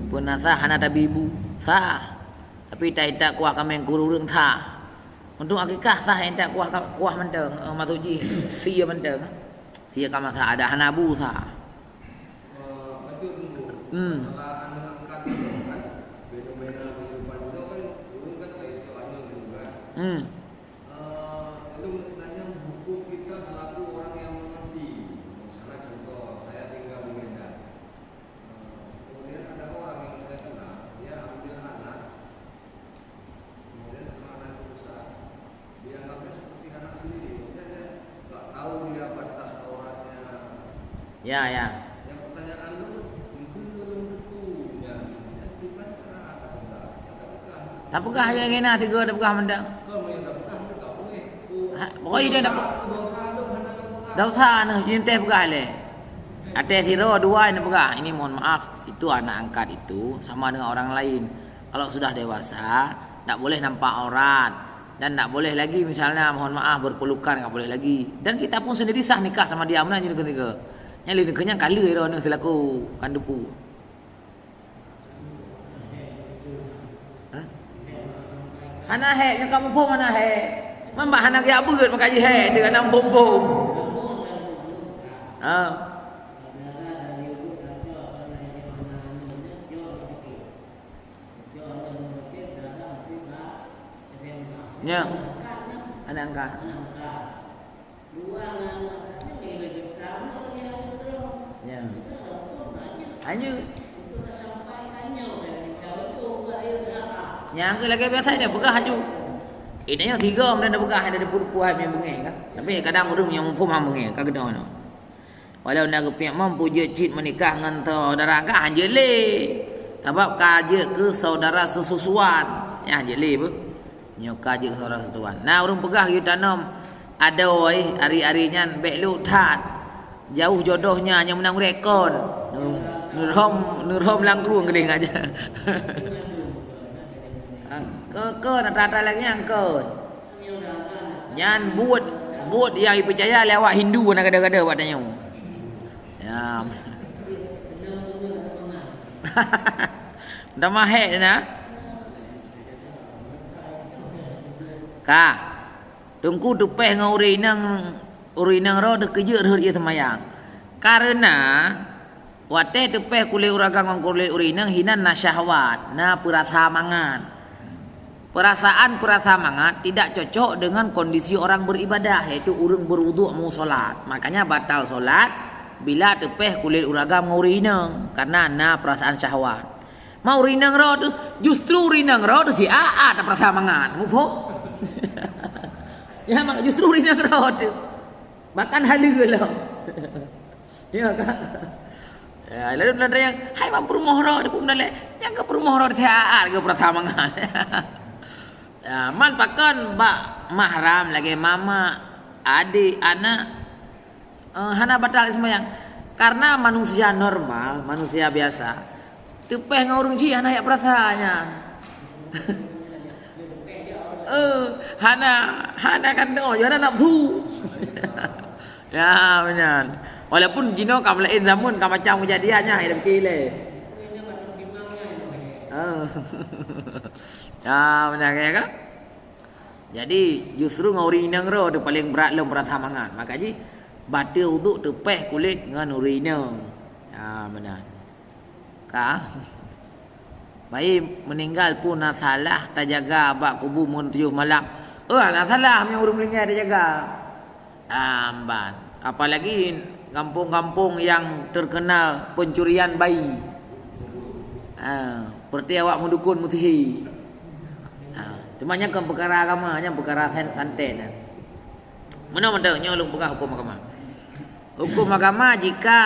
Peue na sah hana tabi bu? Sah. Tapi ta-intat kuah kaméng keu ureueng sah. Untuk hakikah sah intat kuah ka-, kuah mantong, eh, maksud jih sie mantong. Sie ka masak, adak hana bu sah. Hmm. Hmm. Ya, ya. Tapeugah nyang na sigoe tapeugah mantong. Ha, pokoknya dia tak, dosa nyoe, jiteuntèe peugah lé. Até sidroe dua nyang peugah, "Ini mohon maaf, itu anak angkat itu sama dengan orang lain. Kalau sudah dewasa, Tak boleh nampak aurat. Dan tak boleh lagi misalnya, mohon maaf, berpelukan, tak boleh lagi. Dan kita pun sendiri sah nikah sama dia, meunan jih ketika. Nyang lé keunyan kali droeneuh selaku kan teupeu. Hah? Hana hék, nyang kamu pun hana hék. Mamba hana geujak beuet maka jih hék, dia hana bom-bom. Ha. Ya. Anak angkat. Ya. Hanya. Nyang ke lagi biasa dia peugah haju. Ini yang tiga mungkin dia peugah ada di puluh-puluh yang bengeng kan. Tapi kadang urang yang mumpung bengeng kan kena. Walau na geupiek mampu jeuet cit meunikah ngon saudara kah, hanjeuet lé. Sabab ka jeuet keu saudara seususuan. Nyan hanjeuet lé beuh. Nyoe ka jeuet keu saudara seususuan. Na ureuëng peugah geuyue tanom adoe, ari-ari nyan bék lhok that. Jauh jodohnya nyang meunang rekon. Neu-, neurhom, neurhom langkrueng geudeh ngaja. Ke, ke, na that-that lagée nyan ke. Nyan buet, buet nyang jipeucaya lé awak Hindu na gada-gada bak tanyoe. Ya. Dah mahek na. Ka. Teungku teupeh ngon ureuëng inong, ureuëng inong roh teukeujeuet rhot ie seumayang. Karena watée teupeh kulét ureuëng agam ngon kulét ureuëng inong hinan na syahwat, na peurasa mangat. Perasaan-perasaan mangat tidak cocok dengan kondisi orang beribadah, yaitu ureuëng berwuduk mau solat. Makanya batal solat bila teupeh kulét ureuëng agam ngon ureuëng inong, karena na perasaan syahwat. Ma ureuëng inong roh tu, justru ureuëng inong roh tu si aa tak perasaan mangat. Muphom? Ya, mak justru ureuëng inong roh tu. Bahkan haleue lom. Ya kan? Ya, lalu nanti yang, "Hai, man peurumoh roh di pun dalek." Nyang ke peurumoh roh di aa ke perasaan mangat. Ya, man pakon bak mahram lagi mama, adik, anak, eh, hana batal seumayang. Karena manusia normal, manusia biasa, teupeh ngon ureuëng jih hana jak peurasa nyan. Eh, hana, hana kan tengok, hana nafsu. Ya, meunan. Walaupun jinoe ka meulaén zaman, ka macam kejadian nyan, hidup kile. Ah. Ya, meunan ya kan? Jadi, justru ngon ureuëng inong roh tu paling brat lom peurasa mangat. Maka jih, bateue uduk teupeh kulét ngon ureuëng inong. Ya, meunan. Ka? Baik, meninggal pun na salah tajaga bak kubu mun tujoh malam. Oh, na salah meunyoe ureuëng meuninggai tajaga. Amban. Apalagi gampông-gampông yang terkenal pencurian bayi. Ha, seperti awak meudukun meusihi. Ha, cuma nyan kon peukara agama, nyan peukara san-, santet nyan. Meunan mantong nyoe lôn peugah huköm agama. Huköm agama jika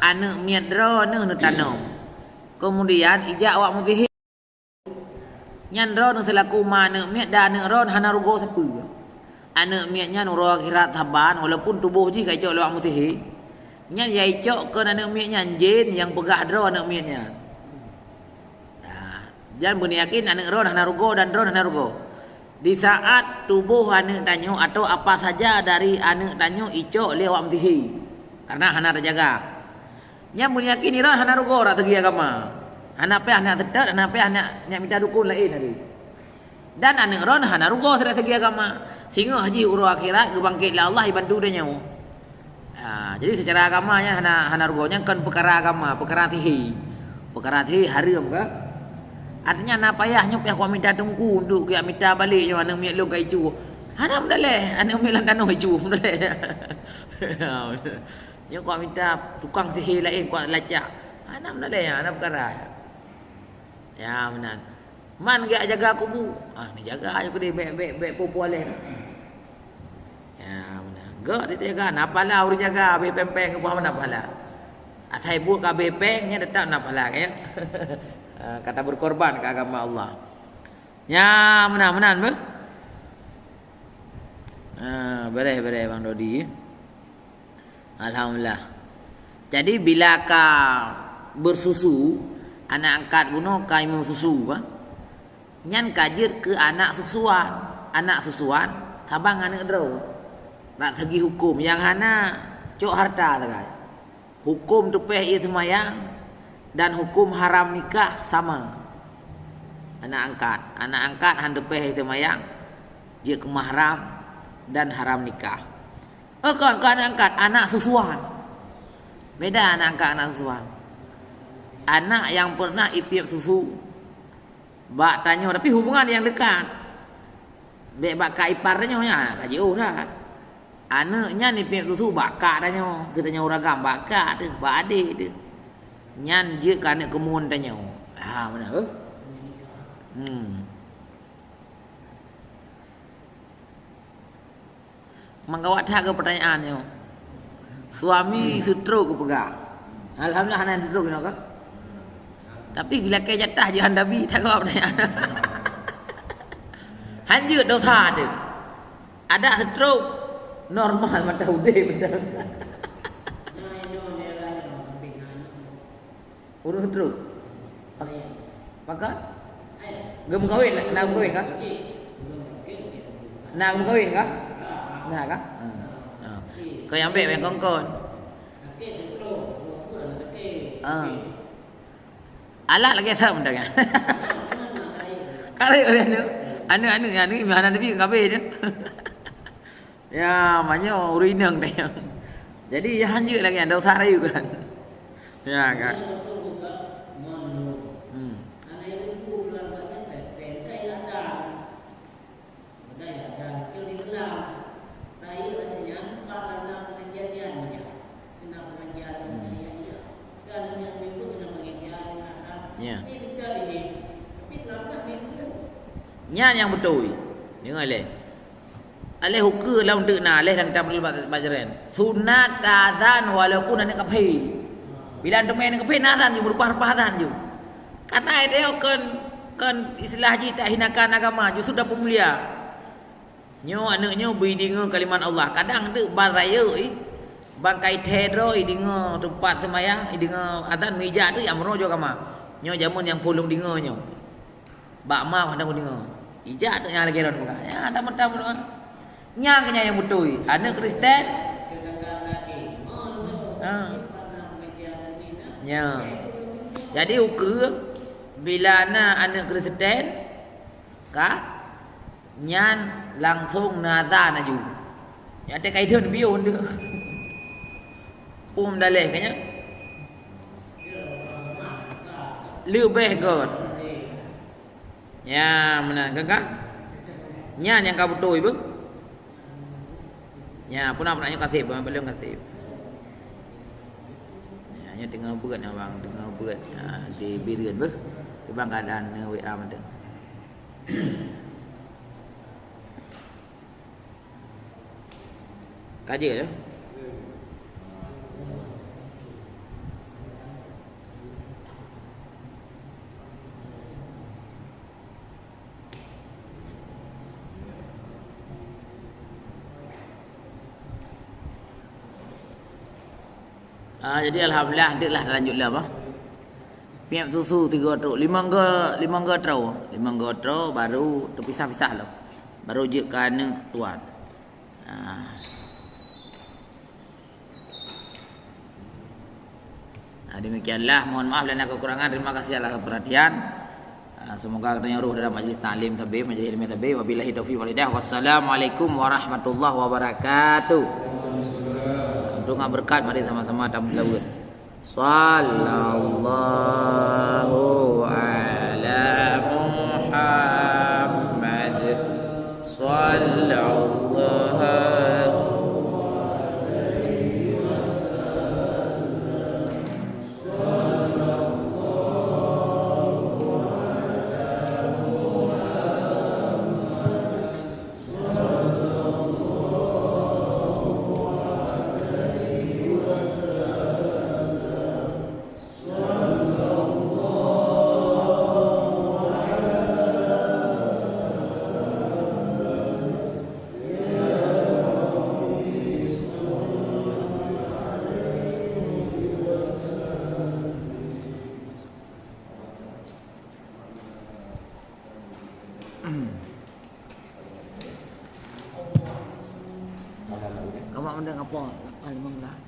aneuëk miet droeneuh neutanom, kemudian ijak awak meusihi. Nyan droeneuh seulaku ma aneuëk miet dan aneuëk droeneuh hana rugoe sapeue. Aneuëk miet nyan uroe akhirat saban, walaupun tuboh jih ka icok lé awak meusihi. Nyan nyang icok keu aneuëk miet nyan jén nyang peugah droe aneuëk miet nyan. Nah, jan beuneuyakin aneuëk droeneuh hana rugoe dan droeneuh hana rugoe. Di saat tuboh aneuëk tanyoe atau apa saja dari aneuëk tanyoe icok lé awak meusihi. Karena hana tajaga. Nyang meunyakin droeneuh hana rugoe rot segi agama. Hana payah neujak seutôt, hana payah neujak, neujak mita dukun laén tadi. Dan aneuëk droeneuh hana rugoe rot segi agama. Singoh jih uroe akhirat geubangkét lé Allah jibantu tanyoe. Ha, jadi secara agama nyan hana, hana rugoe, nyan kon peukara agama, peukara sihi. Peukara sihi hareuem ka? Artinya na payah nyoe payah kuat mita teungku untuk geujak mita balek nyoe aneuëk miet lôn ka icu. Hana meudaleh, aneuëk miet lam tanoh icu, meudaleh. Nyoe kuat mita tukang sihé laén kuat lacak. Hana meunan lé, hana peukara. Ya, meunan. Man geujak jaga kubu. Ah, neujaga aja keudeh, bék, bék, bék peue-peue lé. Ya, meunan. Gak dijaga, na pahala ureuëng jaga, habéh péng-péng, keubah mana pahala. Asai buet ka habéh péng, nyan teutap na pahala, kan? Ah, kata berkorban ke agama Allah. Ya, meunan, meunan, beuh. Ah, beres, beres, Bang Dodi. Alhamdulillah. Jadi, bila ka bersusu, anak angkat bunoe ka imeum susu, bah. Nyan ka jeuet keu anak susuan. Anak susuan saban ngon aneuk droe. Bak segi huköm nyang hana cok hareuta sagai. Huköm teupeh ie seumayang dan huköm haram nikah sama. Anak angkat, anak angkat han teupeh ie seumayang, jeuet keu mahram dan haram nikah. Oh, kon, kon anak angkat, anak susuan. Beda anak angkat, anak susuan. Anak nyang pernah ipiep susu bak tanyoe, tapi hubungan nyang dekat. Bèk bak kak ipar tanyoe nyan, ka jiôh that. Aneuk nyan ipiep susu bak kak tanyoe, keu tanyoe ureueng agam bak kak teuh, bak adék teuh. Nyan jeuet keu aneuk keumuen tanyoe. Ha, meunan, eh? Hmm. Meugawa that keu peutanyaan nyoe. Suami seutrok geupeugah. Alhamdulillah hana seutrok nyoe kan. Tapi geulakèe jatah jih hana bi that geupeugah peutanyaan. Hanjeuet dosa teuh. Adak seutrok normal mantong udép mantong. Ureueng seutrok. Maka? Geumeukawen, na geumeukawen ka? Na geumeukawen ka? Na ka? Ha. Ha. Kau nyang bèk, bèk kon-kon. Ha. Alat lagèe sama dah kan? Karek oleh anu. Anu, anu, anu, mana Nabi kabeh tu. Ya, maknanya ureueng inong teh. Jadi, ya hanjeuet lagèe nyan, dosa rayeuk kan. Ya kan. Hmm. Ya. Nyan nyang beutôi. Deungö lé. Aléh ukeue lom teuk na, aléh lam kitab Bajren. Sunat tazan walaupun aneuk kafé. Bila teumé aneuk kafé na azan ju, meurubah-rubah azan ju. Karena itu kon, kon istilah jih tak hinakan agama, justru dah peumulia. Nyoe aneuk nyoe beu ideungö kalimat Allah. Kadang teuk ban rayeuk ih, ban kai thee droe ideungö teumpat seumayang, ideungö azan meujak teuk jak meurunoe jok kama. Nyoe jameun nyang phôn lôn deungö nyoe. Bak ma hana kudeungö. Ijak teuk nyang lagèe droe peugah. Nyan dah meutam meudoa. Nyan keuh nyan nyang beutôi. Aneuk Kristen. Ha. Nyan. Jadi ukeue bila na aneuk Kristen ka nyan langsung na azan laju. Nyan teuka idon biôn tu. Pum daleh ka nyan. Leubeh göt. Nya, meunan kan, kan? Nya nyang ka beutôi beuh. Nya, puna-puna nyoe kaseb, beuh, belum kaseb. Nya, nyoe teungoh beuet nyoe, bang, teungoh beuet. Ha, di Bireuen beuh. Di bang keadaan nyoe W A mantong. Ka jeuet, ya? Ah, jadi alhamdulillah, deuek lah talanjut lom, ah. Piep susu tiga trok, limong go, limong go trok, limong go trok baru teupisah-pisah lom. Baru jeuet keu aneuk tuan. Ah. Ah, demikianlah, mohon maaf dan kekurangan. Terima kasih atas perhatian. Ah, semoga katanya roh dalam majlis taklim sabe, majlis ilmiah sabe. Wabillahi taufiq wal hidayah. Wassalamualaikum warahmatullahi wabarakatuh. Untuk berkat, mari sama-sama tamu selawat. Sallallahu ala Muhammad. Sallallahu Apa lapan limong blah?